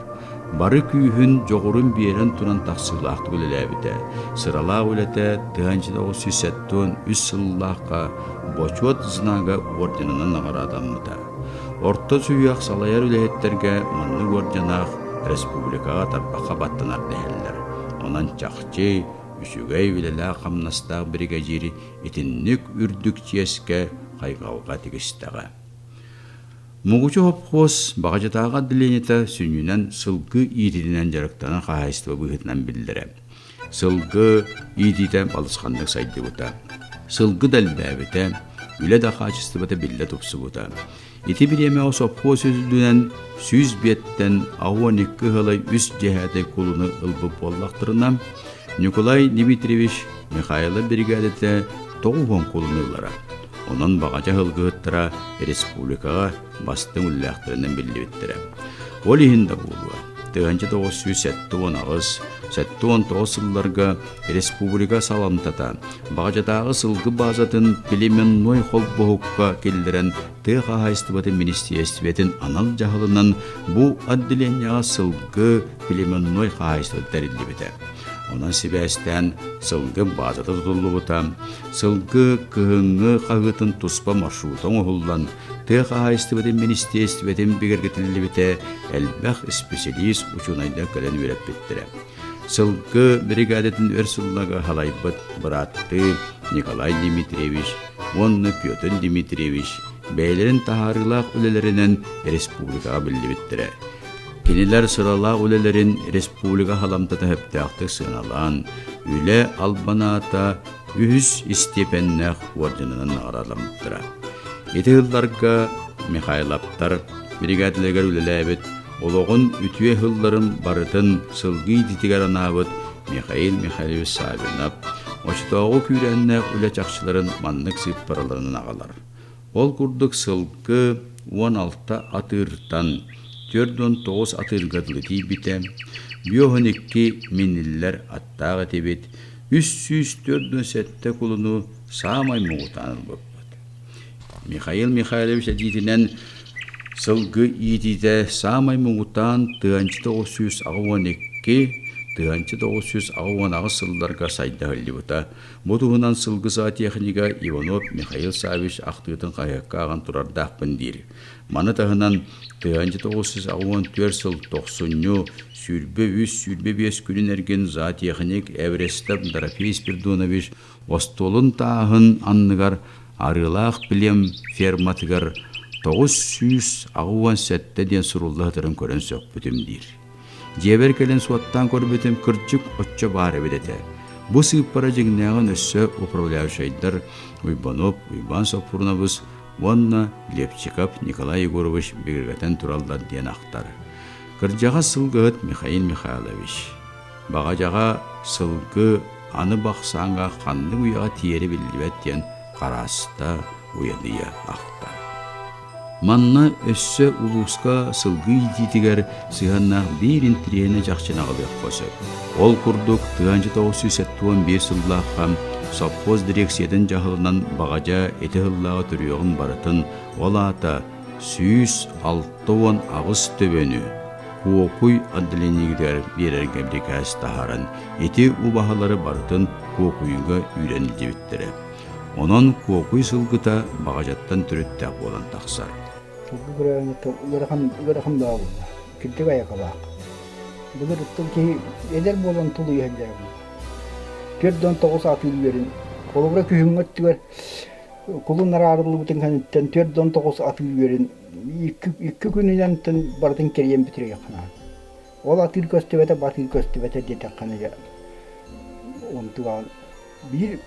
бары күүһүн, дьоҕурун биэрэн туран тахсыылаахтык үлэлээбитэ. Сыралаах үлэтэ 1973 сыллаахха Бочуот знага орденынан наҕараадаммыта. Орто сүһүөх салайар үлэһиттэргэ маннык орденаах республикаҕа тарбахха баттанар дэһэллэр. Онон чахчы үчүгэй үлэлээх-хамнастаах биригэдьиир итинник үрдүк чиэскэ хайҕалга тигистэҕэ. Мугучу сопхуос Баҕадьатааҕы отделениета сүнньүнэн сылгы иитиитинэн дьарыктанар хаһаайыстыба быһыытынан биллэрэ. Сылгы иитиитэ балысханнык сайдыбыта. Сылгы да элбээбитэ, үлэ да хаачыстыбата биллэ тупсубута. Ити бириэмэҕэ сопхуос үрдүнэн 105-тэн 12 ыһылай үс дьэһээтэй кулуну ылбыт буоллахтарына, Николай Дмитриевич Михайлов биригээдэтэ 90 кулуну ылара. Онон баҕадьа сылгыһыттара республикаҕа бастыҥ үлэлээхтэринэн биллибиттэрэ. Ол иһин да буолуо, 1978, 79 сылларга республика саламтата Баҕадьатааҕы сылгы баазатын племенной холбоһукка киллэрэн тыа хаһаайыстыбатын министиэристибэтин анал дьаһалынан бу отделениеҕа сылгы племенной хаһаайыстыбата тэриллибитэ. Онон сибээстээн сылгы баазата тутуллубута, Сылгы кыһыҥҥы хаһыытын туспа маршрута оҥоһуллан, тыа хаһаайыстыбатын министиэристибэтин бигэргэтиллибитэ, элбэх исписэлиис учуонайдар кэлэн үөрэппиттэрэ. Сылгы бригадатын өр сылларга халайбыт бырааттыы Николай Дмитриевич уонна Петр Дмитриевич бэйэлэрин таһаарыылаах үлэлэринэн республикаҕа биллибиттэрэ. Кинилэр сыралаах үлэлэрин республика халамтата сөптөөхтүк сыаналаан, үлэ албан аата үһүс истиэпэннээх орденынан наҕараадаламмыттара. Ити сылларга Михайловтар биригээдэлэригэр үлэлээбит, олоҕун үтүө сылларын барытын сылгы иитиитигэр анаабыт Михаил Михайлович Саввинов оччотооҕу күүрээннээх үлэ чахчыларын маннык сыыппараларынан аҕалар. Ол курдук сылгы 16 атыыртан 49 атыырга дылы тиийбитэ, 52 миниллэр аттаах этибит, 347 кулуну саамай муҥутаан ылбыппыт. Михаил Михайлович этиитинэн сылгы иитиитэ саамай муҥутаан 1982 1988 сылларга сайда сылдьыбыта. Бу туһунан сылгы зоотехнига Иванов Михаил Саввич ахтыытын хаһыакка ааҕан турардаахпын диир. Маны таһынан 1984 сыл тохсунньу 23-25 күнүн эргин зоотехник Эверестов Дорофей Спирдонович остуолун тааһын анныгар Арыылаах Плем ферматыгар 987 диэн сурулла сытарын көрөн сөхпүтүм диир. Дьиэбэр кэлэн суоттаан көрбүтүм кырдьык оччо баар эбит этэ. Бу сыыппара дьиҥнээҕин өссө управляющайдар Уйбанов Уйбаан Соппурунабыс уонна Лепчиков Николай Егорович бигэргэтэн тураллар диэн ахтар. Кырдьаҕас сылгыһыт Михаил Михайлович баҕадьаҕа сылгы аны бахсааҥҥа ханнык уйаҕа тиийэрэ биллибэт диэн харааста уйадыйа ахтар. Манна өссө улууска сылгы иитиитигэр сыһыаннаах биир интириэһинэй чахчыны аҕалыахха сөп. Ол курдук, 1975 сыллаахха совхоз дириэксийэтин дьаһалынан баҕадьа ити сыллааҕы төрүөҕүн барытын, ол аата 168 төбөнү Куокуй отделениегитигэр биэрэргэ бирикээс таһааран, ити убаһалары барытын Куокуйга үүрэн илдьибиттэрэ. Онон Куокуй сылгыта Баҕадьаттан төрүттээх буолан тахсар. Сылгы көрөөҥҥө ыарахан ыарахан бөҕө буолла. Кирдик айакалаах. Былыр оттон киһи эдэр буолан тулуйа сылдьара буолуо. 49 атыыр үөрүн холобура күһүҥҥү өттүгэр кулун араарыллыбытын кэнниттэн 49 атыыр үөрүн икки күнүнэн барытын кэрийэн бүтүрүөххэ Ол атыыр көстүбэтэ, батыыр көстүбэтэ диэтэххинэ дьэ онтугаҕын биир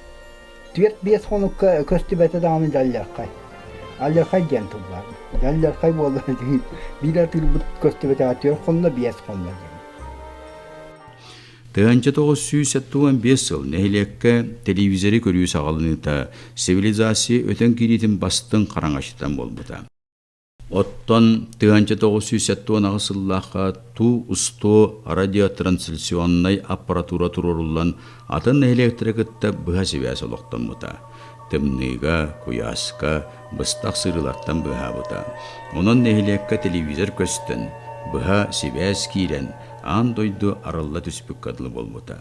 түөрт-биэс хонукка көстүбэтэ даҕаны дьаллархай. Аллархай диэн тыл баар. Дьаллархай буолла биир атыырбыт көстүбэтэҕэ түөрт хонно, биэс хонно диэн. 1975 сыл нэһилиэккэ телевизори көрүү саҕаланыыта цивилизация өтөн киириитин бастыҥ хараҥаччытынан буолбута. Оттон 1978 сыллаахха Ту-устуо радиотрансляционнай аппаратура туруоруллан атын нэһилиэктэри кытта быһа сибээс олохтоммута. Тымныыга, куйааска быстах сырыылартан быыһаабыта. Онон нэһилиэккэ телевизор көстөн, быһа сибээс киирэн, аан дойду арылла түспүккэ дылы буолбута.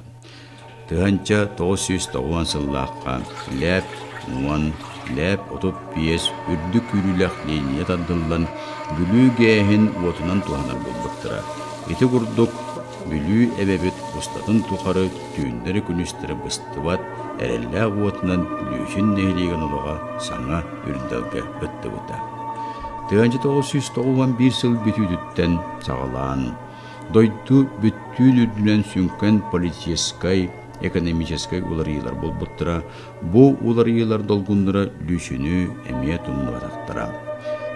1990 сыллаахха ЛЭП 10, ЛЭП 35 үрдүк күүрүүлээх линия тардыллан, Бүлүү гээһин уотунан туһанар буолбуттара. Ити курдук, Бүлүү эбэбит устатын тухары түүннэри-күнүстэри быстыбат эрэллээх уотунан Лүүчүн нэһилиэгин олоҕо саҥа үрдэлгэ ыттыбыта. 1991 сыл бүтүүтүттэн саҕалаан, Дойду бүттүүн үрдүнэн сүҥкэн политическай, экономическай уларыйыылар буолбуттара. Бу уларыйыылар долгуннара Лүүчүнү эмиэ тумнубатахтара.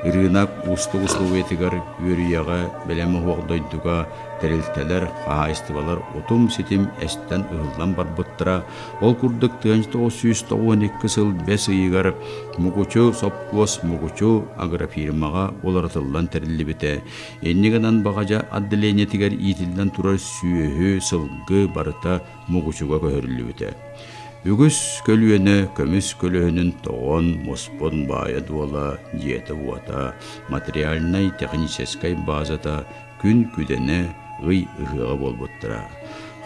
Ырыынак уустук условиятыгар үөрүйэҕэ бэлэм оһох дойдуга тэрилтэлэр, хаһаайыстыбалар утум-ситим эстэн ыһыллан барбыттара. Ол курдук 1992 сыл бэс ыйыгар Мукучу сопхуос Мукучу агрофирмаҕа уларытыллан тэриллибитэ. Инньэ гынан Баҕадьа отделениетыгар иитиллэн турар сүөһү, сылгы барыта Мугучуга көһөрүллүбүтэ. Үгүс көлүөнэ көмүс көлөһүнүн тоҕон, муспун баайа-дуола, дьиэтэ-уота, материальнай-техническэй базата күн күдэнэ, ый ыһыаҕа буолбуттара.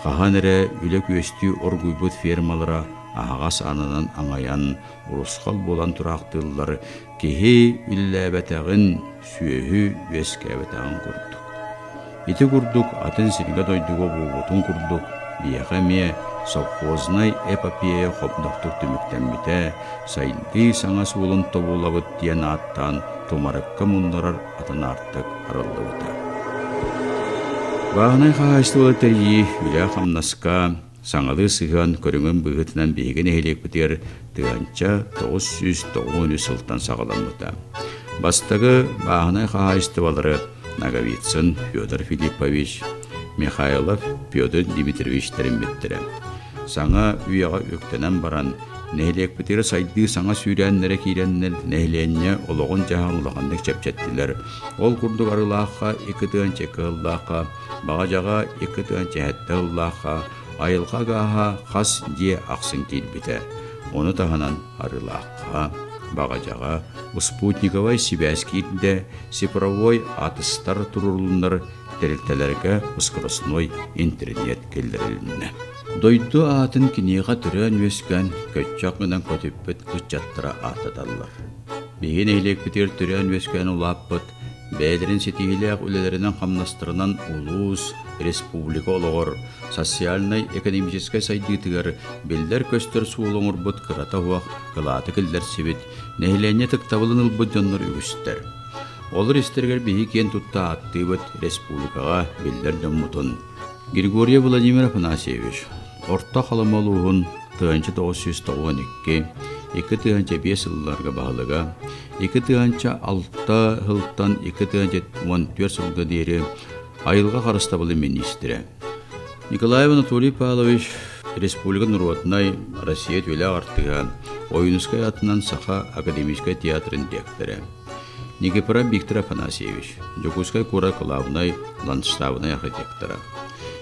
Хаһан эрэ үлэ күөстүү оргуйбут фермалара аһаҕас аанынан аҥайан, урусхал буолан тураахтыыллар, киһи үлэлээбэтэҕин, сүөһү үөскээбэтэҕин курдук. Ити курдук атын сиргэ-дойдуга буолбутун курдук, биһиэхэ эмиэ совхознай эпопея хобдохтук түмүктэммитэ, сайдыы саҥа суолун тобулабыт диэн ааттаан тумарыкка муннарар атын аартык арыллыбыта. Бааһынай хаһаайыстыбалары тэрийии үлэ-хамнаска Саҥалыы сыһыан көрүҥүн быһыытынан биһиги нэһилиэкпитигэр 1993 сылтан саҕаламмыта. Бастакы бааһынай хаһаайыстыбалары Ноговицын Федор Филиппович, Михайлов Петр Дмитриевич тэриммиттэрэ. Саҥа үйэҕэ үктэнэн баран, нэһилиэкпитигэр сайдыы саҥа сүүрээннэрэ киирэннэр нэһилиэнньэ олоҕун-дьаһаҕын улаханнык чэпчэттилэр. Ол курдук Арыылаахха 2 кыһыллаахха Баҕадьаҕа 2,7 ыллаахха айылҕа гааһа хас дьиэ ахсын киирбитэ. Ону таһынан Арыылаахха, Баҕадьаҕа спутниковай сибээс киирдэ, цифровой атыстар туруорулуннар, тэрилтэлэргэ скоростной интернет киллэрилиннэ. Дойду аатын киниэхэ төрөөн-үөскээн көччөх гынан көтүппүт ыччаттара ааттаталлар. Биһиги нэһилиэкпитигэр төрөөн-үөскээн улааппыт Бэйэлэрин ситиһиилээх үлэлэринэн-хамнастарынан улуус, республика олоҕор, социальнай-экономическай сайдыытыгар биллэр-көстөр суолу оҥорбут кырата суох кылааты киллэрсибит, нэһилиэнньэ ытыктабылын ылбыт дьоннор үгүстэр. Олор истэригэр биһиги киэн тутта ааттыыбыт республикаҕа биллэр дьоммутун Григорьев Владимир Афанасьевич, Орто Халыма улууһун 1992, 2005 сылларга баһылыга, 2006 сылтан 2014 сылга диэри айылҕа харыстабылын миниистирэ. Николаев Анатолий Павлович Республика норуотунай Россия үтүөлээх артыыһа, Ойуунускай аатынан Саха академическай театрын диэктэрэ. Никифоров Виктор Афанасьевич, Дьокуускай куорат кылаабынай ландштабынай архитектора.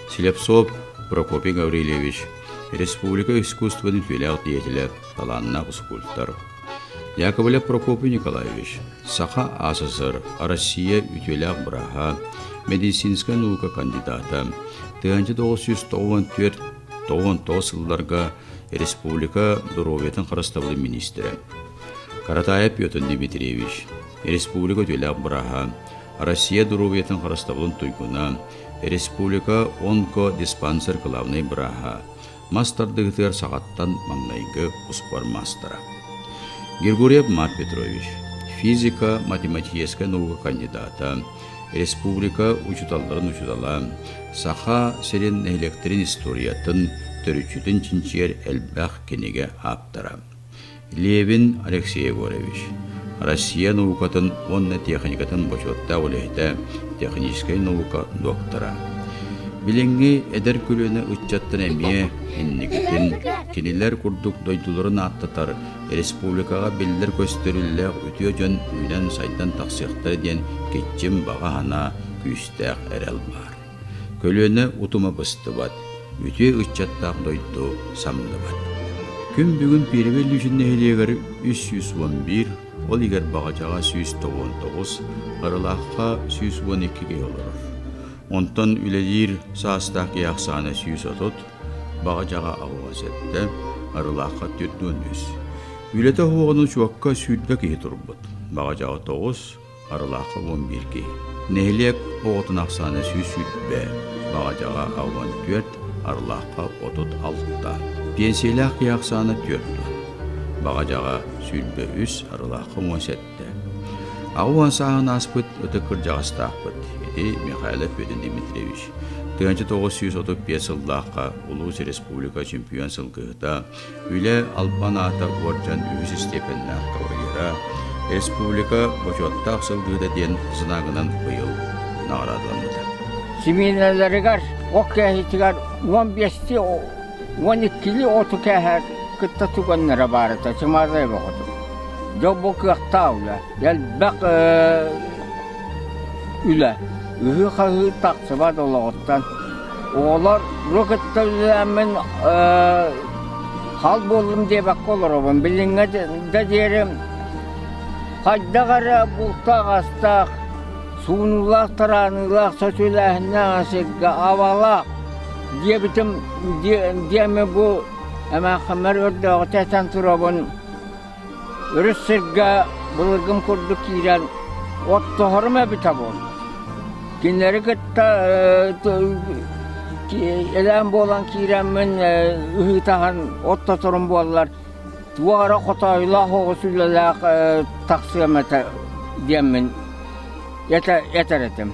Слепцов Прокопий Гаврильевич, республика искусствотын үтүөлээх деятелэ, талааннаах скульптор. Яковлев Прокопий Николаевич, Саха АССР, Россия үтүөлээх бырааһа, медицинскэй наука кандидата, 1994-99 сылларга республика доруобуйатын харыстабылын министрэ. Каратаев Петр Дмитриевич, республика үтүөлээх бырааһа, Россия доруобуйатын харыстабылын туйгуна, Республика онко-диспансер кылаабынай бырааһа, мас тардыһыытыгар саҕаттан маҥнайгы успуор маастара. Григорьев Марк Петрович, физика-математическай наука кандидата, республика учууталларын учуутала, Саха сирин нэһилиэктэрин историятын, төрүччүтүн чинчийэр элбэх кинигэ ааптара. Левин Алексей Егорович, Россия наукатын уонна техникатын бочуоттаах үлэһитэ, техническэй наука доктора. Билиҥҥи эдэр көлүөнэ ыччаттан эмиэ инникитин кинилэр курдук дойдуларын ааттатар республикаҕа биллэр-көстөр үлэлээх үтүө дьон үүнэн-сайдан тахсыахтара диэн киччим баҕа санаа, күүстээх эрэл баар. Көлүөнэ утума быстыбат, үтүө ыччаттаах дойду самныбат. Күн бүгүн Первый Лүүчүн нэһилиэгэр 311, ол иһигэр Баҕадьаҕа 199, Арылаахха 112 киһи олорор. Онтон үлэлиир саастаах киһи ахсаана 130, Баҕадьаҕа 87, Арылаахха 43. Үлэтэ оһуоҕун учуокка 20 киһи турбут, Баҕадьаҕа 9, Арылаахха 11 киһи. Нэһилиэк оҕотун ахсаана 120, Баҕадьаҕа 14, Арылаахха 36. Пенсиялаах киһи ахсаана 40. Баҕадьаҕа 23, Арылаахха 17. Аҕа уон сааһын ааспыт ытык кырдьаҕастаахпыт. Ити Михайлов Петр Дмитриевич. 1935 сыллаахха улуус республика чемпион сылгыһыта, Үлэ албан аата уордьан үһүс истиэпэннээх кавалера, республика бочуоттаах сылгыһыта диэн знагынан быйыл наҕараадаламмыта. Симиэнэлэригэр ок кээһиитигэр 15-ти 12-ли оту кээһэр кытта туганнара баар этэ, чымаардай бөҕөтүк. Дьэ бу кыахтаах үлэ. Элбэх үлэ. Ыһыы-хаһыы тахсыбат олоҕуттан. Оҕолор бу кытта үлэлээммин хал буоллум диэбэккэ олоробун. Билиҥҥэ да диэри хайдах эрэ бултаах-астаах, суунуулаах-тарааныылаах, сөтүөлээһиннээх сиргэ абалаах диэбитим диэми бу эмээххиммэр өрдөөҕүтэ этэн турабын. Өрүс сиргэ былыргым курдук киирэн оттоһорум эбитэ буолла. Кинилэри кытта элээн буолан киирэммин ыһыытаһан оттоторум буоллар туох эрэ хотоойулаах оҕус үлэлээх тахсыам этэ диэммин этэр этим.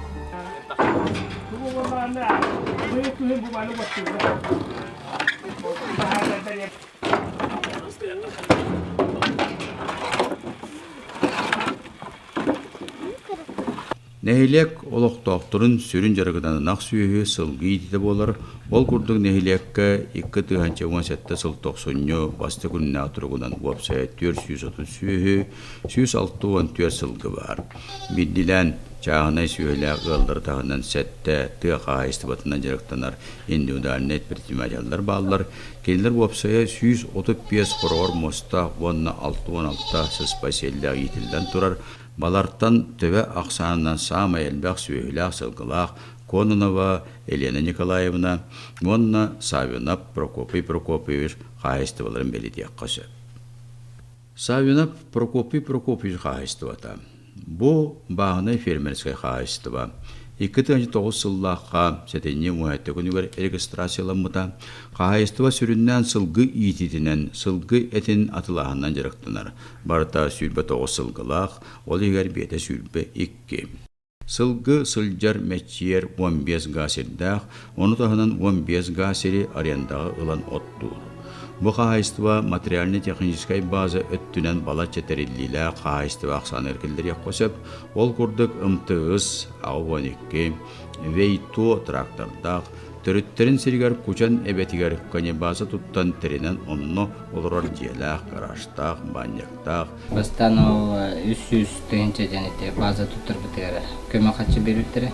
Нэһилиэк олохтоохторун сүрүн дьарыгынан ынах сүөһү, сылгы иитиитэ буолар. Ол курдук нэһилиэккэ 2017 сыл тохсунньу бастакы күннээх туругунан уопсайа 430 сүөһү, 164 сылгы баар. Биирдиилээн чааһынай сүөһүлээх ыаллары таһынан сэттэ тыа хаһаайыстыбатынан дьарыктанар индивидуальнай предпринимателлэр бааллар. Кинилэр уопсайа 135 хороҕор муостаах уонна 66 сыспай сиэллээх иитиллэн турар. Балартан төбө ахсаанынан саамай элбэх сүөһүлээх-сылгылаах Кононова Елена Николаевна уонна Саввинов Прокопий Прокопьевич хаһаайыстыбаларын бэлиэтиэххэ сөп. Саввинов Прокопий Прокопьевич хаһаайыстыбата. Бу бааһынай фермерскэй хаһаайыстыба 2009 сыллаахха сэтинньи уһайта күнүгэр регистрацияламмыта. Хаһаайыстыба сүрүннээн сылгы иитиитинэн, сылгы этин атылааһынынан дьарыктанар. Барыта 29 сылгылаах, ол иһигэр биэтэ 22. Сылгы сылдьар мэччийэр 15 гаа сирдээх, ону таһынан 15 гаа сири арендаҕа ылан оттуур. Бу хаһаайыстыба материально-техническай база өттүнэн балачча тэриллиилээх хаһаайыстыба ахсааныгар киллэриэххэ сөп. Ол курдук МТС 82, Вейто трактордаах, төрүттэрин сиригэр Кучан эбэтигэр конебаза туттан тэринэн онно олорор дьиэлээх, гаражтаах, баанньыктаах. Бастаан ол 300 тыһыынча диэн ити база туттарбытыгар көмө харчы биэрбиттэрэ.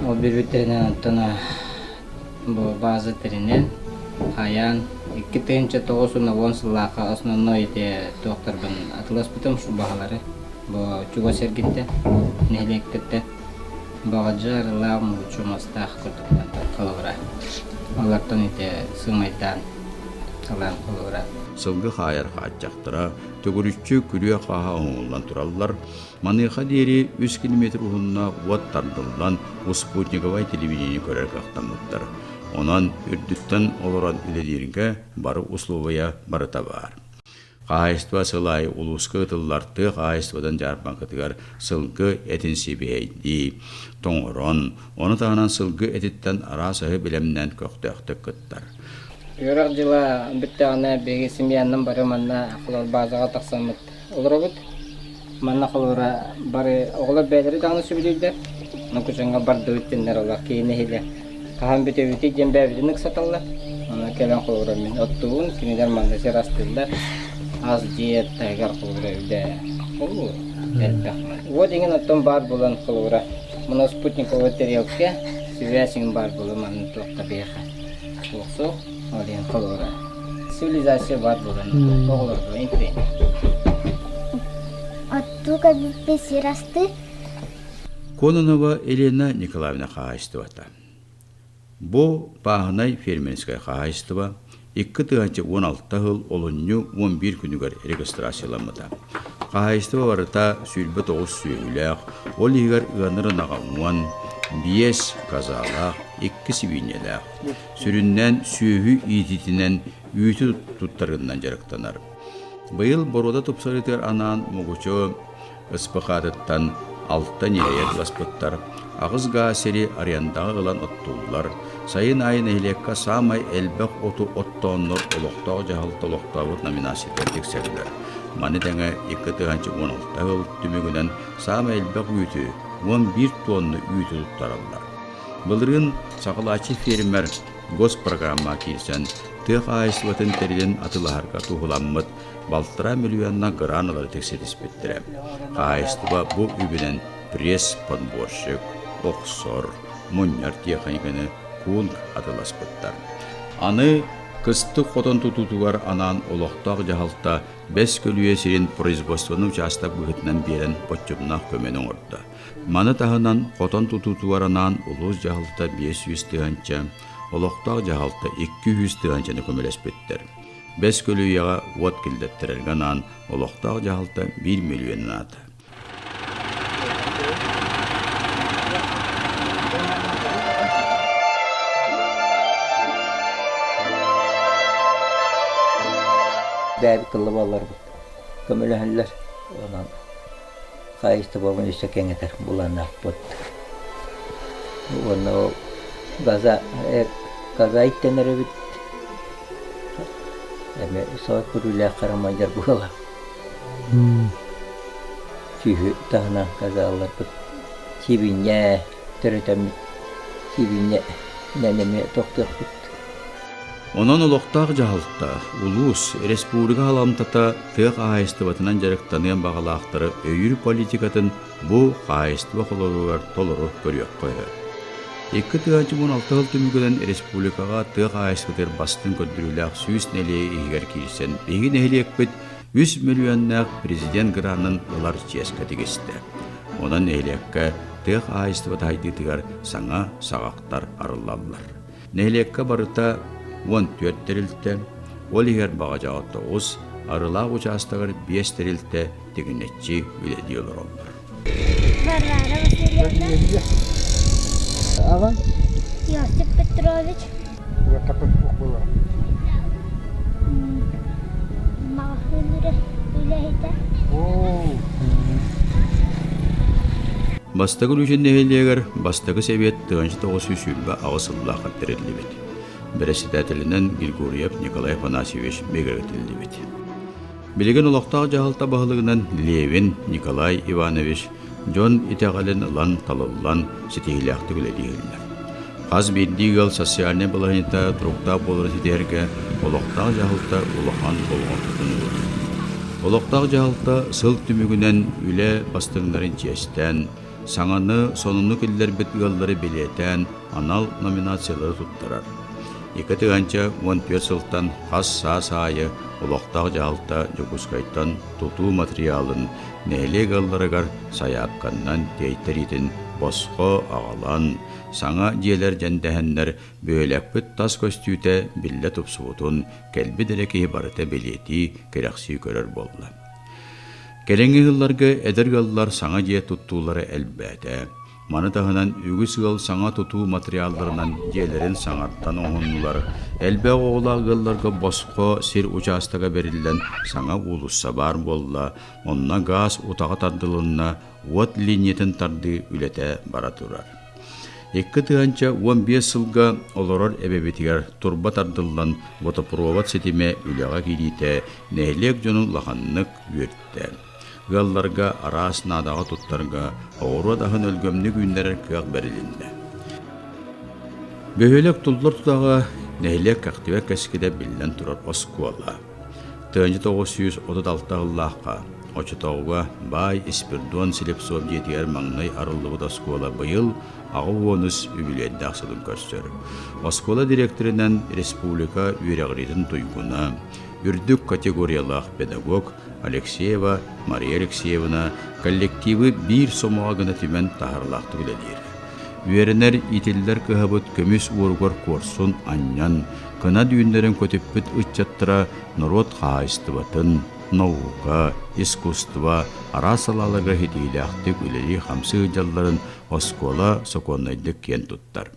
Ол биэрбиттэринэн оттон бу база тэринэн, хайаан 2009 сыллаахха основной ити туохтарбын атыласпытым шубаһалары бу чугас эргинтэн, нэһилиэктэртэн Баҕадьа арыылаах муҥуччу мастаах курдуктан холобура. Олортон ити сыымайдаан. Ылан холобура. Сылгы хаайар хааччахтара төгүрүччү күрүө-хааһа оҥоһуллан тураллар. Маныаха диэри үс километр уһуннаах уот тардыллан спутниковай телевидение көрөр кыахтаммыттар. Онон үрдүттэн олорон үлэлииргэ бары условия барыта баар. Хаһаайыстыба сыл аайы улууска ыытыллар тыа хаһаайыстыбатын дьаарбаҥкатыгар сылгы этин сибиһэйдии, тоҥорон, ону таһынан сылгы этиттэн араас аһы бэлэмнээн көхтөөхтүк кыттар. Үөрэх дьыла бүттэҕинэ биһиги семьянан бары манна холобур базаҕа тахсаммыт олоробут. Манна холобура бары оҕолор бэйэлэрэ даҕаны сөбүлүүллэр. Ону кучаҥҥа бардыбыт диэннэр олох киһи нэһилэ хаһан бүтэбитий диэн бэйэбитин ыксаталлар. Онон кэлэн холобура мин оттуубун, кинилэр манна сир астыыллар. Ас дьиэ таһыгар холобура үлэ оо элбэх. Уот иҥин оттон баар буолан холобура мына спутниковай тарелка сибээс иҥин баар буолан манна туох да биһиэхэ суох суох. Ол иһин холобура цивилизация баар буолан оҕолорго интэриэһинэй. Оттуу кэлбиппит сир астыы Кононова Елена Николаевна хаһаайыстыбата. Бу бааһынай фермерскэй хаһаайыстыба 2016 сыл олунньу 11 күнүгэр регистрацияламмыта. Хаһаайыстыба барыта 29 сүөһүлээх, ол иһигэр ыанар ынаҕа уон, биэс казалаах, икки сибиинньэлээх. Сүрүннээн сүөһү иитиитинэн үүтү туттарыынан дьарыктанар. Быйыл боруода тупсарыытыгар анаан Мугучу СПХ-тыттан алта ньирэйэр баспыттар, аҕыс гаа сири арендаҕа ылан оттууллар. Сайын аайы нэһилиэккэ саамай элбэх оту оттооннор олохтоох дьаһалта олохтообут номинациятыгар тиксэллэр. Маны тэҥэ 2016 сыл түмүгүнэн саамай элбэх үүтү, 11 туонна үүтү туттараллар. Былырыын саҕалааччы фермер госпрограмма киирсэн, тыа хаһаайыстыбатын тэрилин атыылаһарга туһуламмыт балтараа миллионна гран ылары тикситиспиттэрэ. Хаһаайыстыба бу үбүнэн пресс-подборщик, охсор, мунньар тиэхиньикэни куун атыыласпыттар. Аны кыстык хотон тутуутугар анаан олохтоох дьаһалта Бэс көлүйэ сирин производственнай учаастак быһыытынан биэрэн боччумнаах көмөнү оҥордо. Маны таһынан хотон тутуутугар анаан улуус дьаһалта 500 тыһыынча, олохтоох дьаһалта 200 тыһыынчаны көмөлөспүттэр. Бэс көлүйэҕэ уот киллэттэрэргэ анаан олохтоох дьаһалта биир мөлүйүөнүн аата. Бэйэбит тылла буолларбыт көмөлөһөллөр. Онон хаһаайыстыбабын өссө кэҥэтэр былааннаахпыт. Уонна ол газа газа иттэнэр эбит. Эми соо көрүүлээх харамайдар буола. Сүһү таһынан газаларбыт сибинньэ төрөтөммүт сибинньэ эмиэ тохтуохпут. Онон олохтоох дьаһалта, улуус, республика халамтата тыа хаһаайыстыбатынан дьарыктаныан баҕалаахтары өйүүр политикатын бу хаһаайыстыба холоругар толору көрүөххэ сөп. 2016 сыл түмүгүнэн республикаҕа тыа хаһаайыстыбатыгар бастыҥ көрдөрүүлээх 100 нэһилиэк иһигэр киирсэн, биһиги нэһилиэкпит үс мөлүйүөннээх президент гранын ылар чиэскэ тигистэ. Онон нэһилиэккэ тыа хаһаайыстыбата сайдыытыгар саҥа саҕахтар арыллаллар. Нэһилиэккэ барыта 14 тэрилтэ, ол иһигэр Баҕадьаҕа тоҕус, Арылаах учаастагар биэс тэрилтэ тигинэччи үлэлии олороллор. Варвара Васильевна. Аҕа? Иосиф Петрович. Маҕаһыын үлэһитэ. Бастакы Лүүчүн нэһилиэгэр бастакы сэбиэт 1928 сыллаахха тэриллибит. Бэрэссэдээтэлинэн Григорьев Николай Афанасьевич бигэргэтиллибит. Билигин олохтоох дьаһалта баһылыгынан Левин Николай Иванович дьон итэҕэлин ылан талыллан ситиһиилээхтик үлэлииллэр. Хас биирдии ыал социальнай балаһыанньата туруктаах буоларын ситиһэргэ олохтоох дьаһалта улахан болҕомтотун уурар. Олохтоох дьаһалта сыл түмүгүнэн үлэ бастыҥнарын чиэстээн, саҥаны, сонуну киллэрбит ыаллары бэлиэтээн анал номинациялары туттарар. 2014 сылтан хас саас аайы олохтоох дьаһалта Дьокуускайтан тутуу матырыйаалын нэһилиэк ыалларыгар сайаапканнан тиэйтэриитин босхо аҕалан, саҥа дьиэлэр дьэндэһэннэр бөһүөлэкпит тас көстүүтэ биллэ тупсубутун кэлбит эрэ киһи барыта бэлиэтии, кэрэхсии көрөр буолла. Кэлиҥҥи сылларга эдэр ыаллар саҥа дьиэ туттуулара элбээтэ. Маны таһынан үгүс ыал саҥа тутуу матырыйаалларынан дьиэлэрин саҥардан оҥоһуннулар, элбэх оҕолоох ыалларга босхо сир учаастага бэриллэн саҥа уулусса баар буолла, онно гаас утаҕа тардылынна, уот линиятын тардыы үлэтэ бара турар. 2015 сылга олорор эбэбитигэр турба тардыллан водопровод ситимэ үлэҕэ киириитэ нэһилиэк дьонун улаханнык үөртэ. Ыалларга араас наадаҕа туттарга оҕуруот аһын өлгөмнүк үүннэрэр кыах бэрилиннэ. Бөһүөлэк туллар тутаҕа нэһилиэк кэхтибэт кэскилэ биллэн турар оскуола. 1936 сыллаахха оччотооҕуга баай Испирдон Слепцов дьиэтигэр маҥнай арыллыбыт оскуола быйыл 83 үбүлүөйдээх сылын көрсөр. Оскуола дириэктэринэн республика үөрэҕириитин туйгуна, үрдүк категориялаах педагог Алексеева Мария Алексеевна коллективы биир сомоҕо гына түмэн таһаарыылаахтык үлэлиир. Үөрэнэр, иитиллэр кыһабыт көмүс уоругар куорсун анньан, кынат үүннэрэн көтүппүт ыччаттара норуот хаһаайыстыбатын, наука, искусство араас салааларыгар ситиһиилээхтик үлэлии-хамсыы сылдьалларын оскуола сокуоннайдык киэн туттар.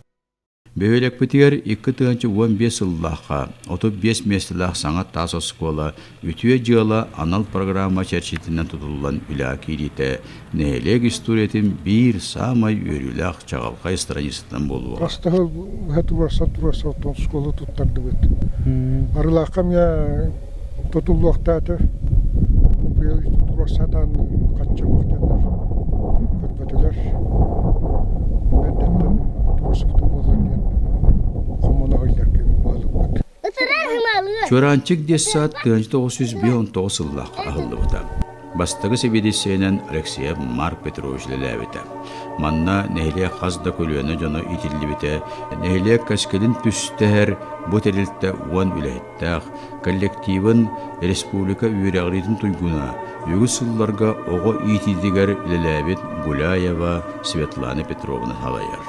Бөһүөлэкпитигэр 2015 сыллаахха 35 миэстэлээх саҥа таас оскуола Үтүө дьыала анал программа чэрчитинэн тутуллан үлэҕэ киириитэ нэһилиэк историятын биир саамай үөрүүлээх чаҕылхай страницатынан буолуоҕа. Хас да сыл быһа туруорса туруорса оттон оскуола туттардыбыт. Арылаахха эмиэ тутуллуохтаата. Быйыл туруорса сатаан хачча уохтаннар көрбөтүлэр. Эрдэттэн туруорсубутум буоллар диэн хомуна сылдьар киһи баһылыкпыт. Чуораанчык детсад 1959 сыллаахха аһыллыбыта. Бастакы сэбиэдиссэйинэн Алексеев Марк Петрович үлэлээбитэ. Манна нэһилиэк хас да көлүөнэ дьоно иитиллибитэ, нэһилиэк кэскилин түстэһэр бу тэрилтэ уон үлэһиттээх, коллективын республика үөрэҕириитин туйгуна, үгүс сылларга оҕо иитиитигэр үлэлээбит Гуляева Светлана Петровна салайар.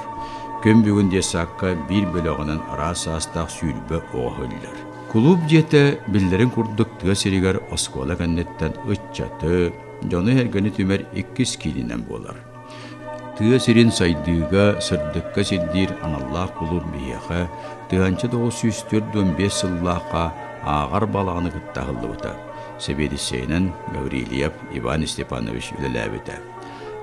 Күн бүгүн детсадка биир бөлөҕүнэн араас саастаах 20 оҕо иһиллэр. Кулууп дьиэтэ биллэрин курдук тыа сиригэр оскуола кэнниттэн ыччаты, дьону-сэргэни түмэр иккис киининэн буолар. Тыа сирин сайдыыга, сырдыкка сирдиир аналлаах кулууп биһиэхэ 1945 сыллаахха ааҕар балаҕаны кытта аһыллыбыта. Сэбиэдиссэйинэн Гаврильев Иван Степанович үлэлээбитэ.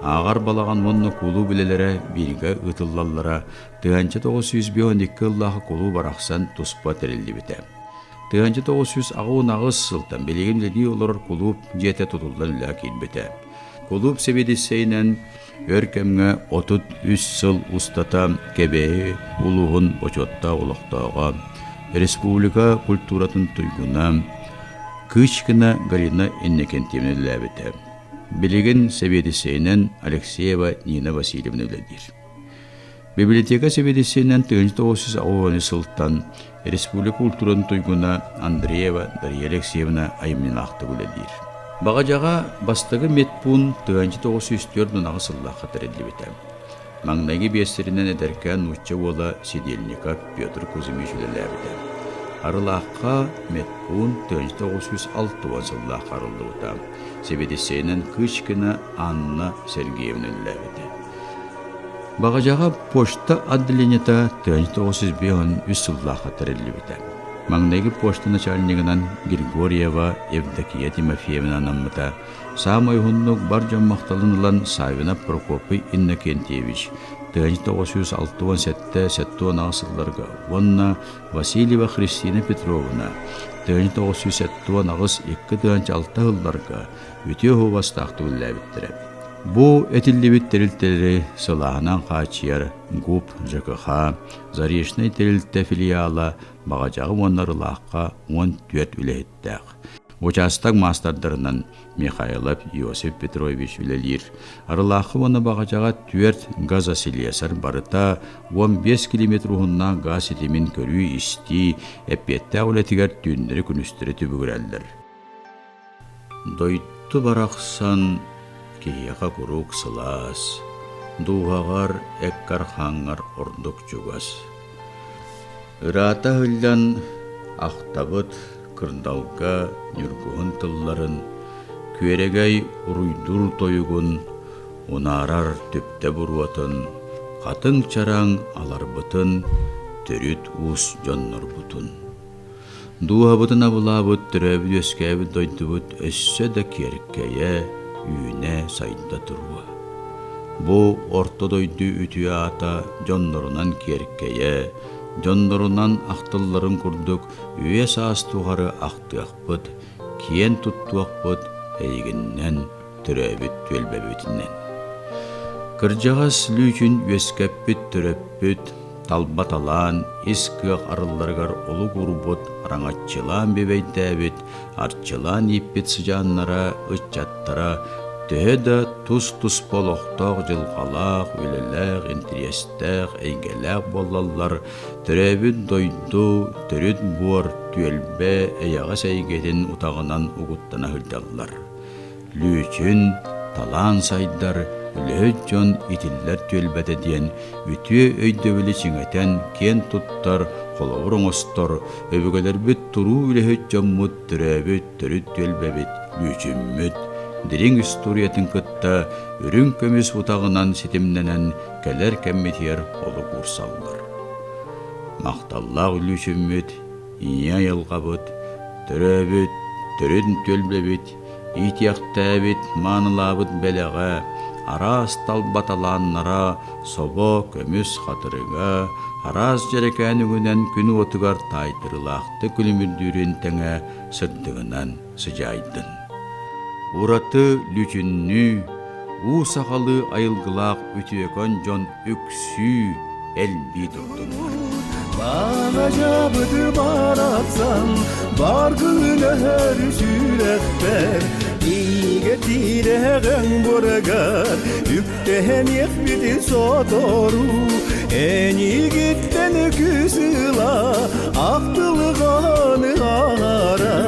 Ааҕар балаҕан уонна кулууп үлэлэрэ бииргэ ыытыллаллара 1952 ыллаах кулууп арахсан туспа тэриллибитэ. 1988 сылтан билигин үлэлии олорор кулууп дьиэтэ тутуллан үлэҕэ киирбитэ. Кулууп сэбиэдиссэйинэн өр кэмҥэ 33 сыл устата Кэбээйи улууһун бочуоттаах олохтооҕо, республика культуратын туйгуна Кычкина Галина Иннокентьевна үлэлээбитэ. Билигин сэбиэдиссэйинэн Алексеева Нина Васильевна үлэлиир. Библиотека сэбиэдиссэйинэн 1980 сылтан республика культуратын туйгуна Андреева Дарья Алексеевна айымньылаахтык үлэлиир. Баҕадьаҕа бастакы медпуун 1904 сыллаахха тэриллибитэ. Маҥнайгы биэстэринэн эдэркээн нуучча уола Сидельников Петр Кузьмич үлэлээбитэ. Арылаахха медпуун 1960 сыллаахха арыллыбыта. Сэбиэдиссэйинэн Кычкина Анна Сергеевна үлэлээбитэ. Баҕадьаҕа почта отделениета 1953 сыллаахха тэриллибитэ. Маҥнайгы почта начальнигынан Григорьева Евдокия Тимофеевна анаммыта. Саамай уһуннук бар дьон махталын ылан Саввинов Прокопий Иннокентьевич 1967-78 сылларга уонна Васильева Христина Петровна 1978-2 сылларга үтүө уһугастаахтык үлэлээбиттэрэ. Бу этиллибит тэрилтэлэри сылааһынан хааччыйар ГУП ЖКХ, Заречнай тэрилтэ филиала Баҕадьаҕы уонна Арылаахха 14 үлэһиттээх. Учаастак маастардарынан Михайлов Иосиф Петрович үлэлиир. Арылаахха уонна Баҕадьаҕа түөрт газослесарь барыта 15 километр уһуннаах гаас ситимин көрүү-истии эппиэттээх үлэтигэр түүннэри-күнүстэри түбүгүрэллэр. Дойду барахсан киһиэхэ куруук сылаас. дууһаҕар, эккэр-хааҥҥар ордук чугас. Ыраата ыһыллан ахтабыт кырдалга ньургуһун тылларын, күөрэгэй уруйдуур тойугун, унаарар түптэ буруотун, хатыҥ чараҥ аларбытын, төрүт уус дьоннорбутун. Дууһабытын абылаабыт төрөөбүт-үөскээбит дойдубут өссө да киэркэйэ, үүнэ-сайда туруо. Бу орто дойду үтүө аата дьоннорунан киэркэйэ, дьоннорунан ахтылларын курдук үйэ-саас тухары ахтыахпыт, киэн туттуохпут эйигиннэн төрөөбүт түөлбэбитинэн. Кырдьаҕас Лүүчүн үөскэппит төрөппүт, талба талаан, ис кыах арылларыгар олук уурбут, араҥаччылаан бүбэйдээбит, арчылаан ииппит сыдьааннара, ыччаттара төһө да тус-туспа олохтоох дьылҕалаах, үлэлээх, интэриэстээх, эйгэлээх буоллаллар, төрөөбүт дойду, төрүт буор, түөлбэ эйэҕэс эйгэтин утаҕынан угуттана сылдьаллар. Лүүчүн, талаан сайдар, үлэһит дьон итиллэр түөлбэтэ диэн үтүө өйдөбүлү чиҥэтэн киэн туттар, холобур оҥостор, өбүгэлэрбит туруу үлэһит дьоммут төрөөбүт төрүт түөлбэбит Лүүчүммүт дириҥ историятын кытта үрүҥ көмүс утаҕынан ситимнэнэн кэлэр кэммитигэр олук уурсаллар. Махталлаах Лүүчүммүт, ийэ айылҕабыт, төрөөбүт төрүт түөлбэбит Иитиэхтээбит, маанылаабыт бэлэҕэ, араас талба талааннара, собо, көмүс хатырыга, араас дьэрэкээн үгүнэн күн уотугар таайтарыылаахтык күлүмүрдүүрүн тэҥэ сырдыгынан сыдьаайдын. Ураты лүчүннүү, уу сахалыы айылгылаах үтүөкэн дьон үксүү, элбии турдуннар. Баҕадьабыты барахсан бар күнөһөр сүрэхпэр Иигэ тиирэҕэҥ бурагар үктэһэниэхпити сотору Энигиттэн үкүс ыла ахтылҕаны аҥара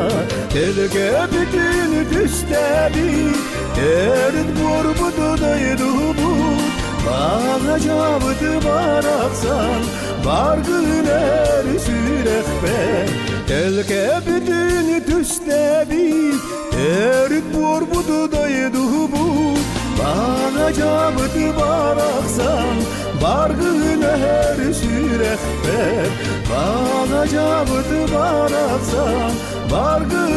Төлкө бүтүн түстэбит төрүт буорбуту дойдубут Баҕадьабыты барахсан бар гынар сүрэхпэр Төлкө бүтүн түстэбит төрүт буорбуту дойдубут Баҕадьабыты барахсан бар гынар сүрэхпэр Баҕадьабыты барахсан бар гынар.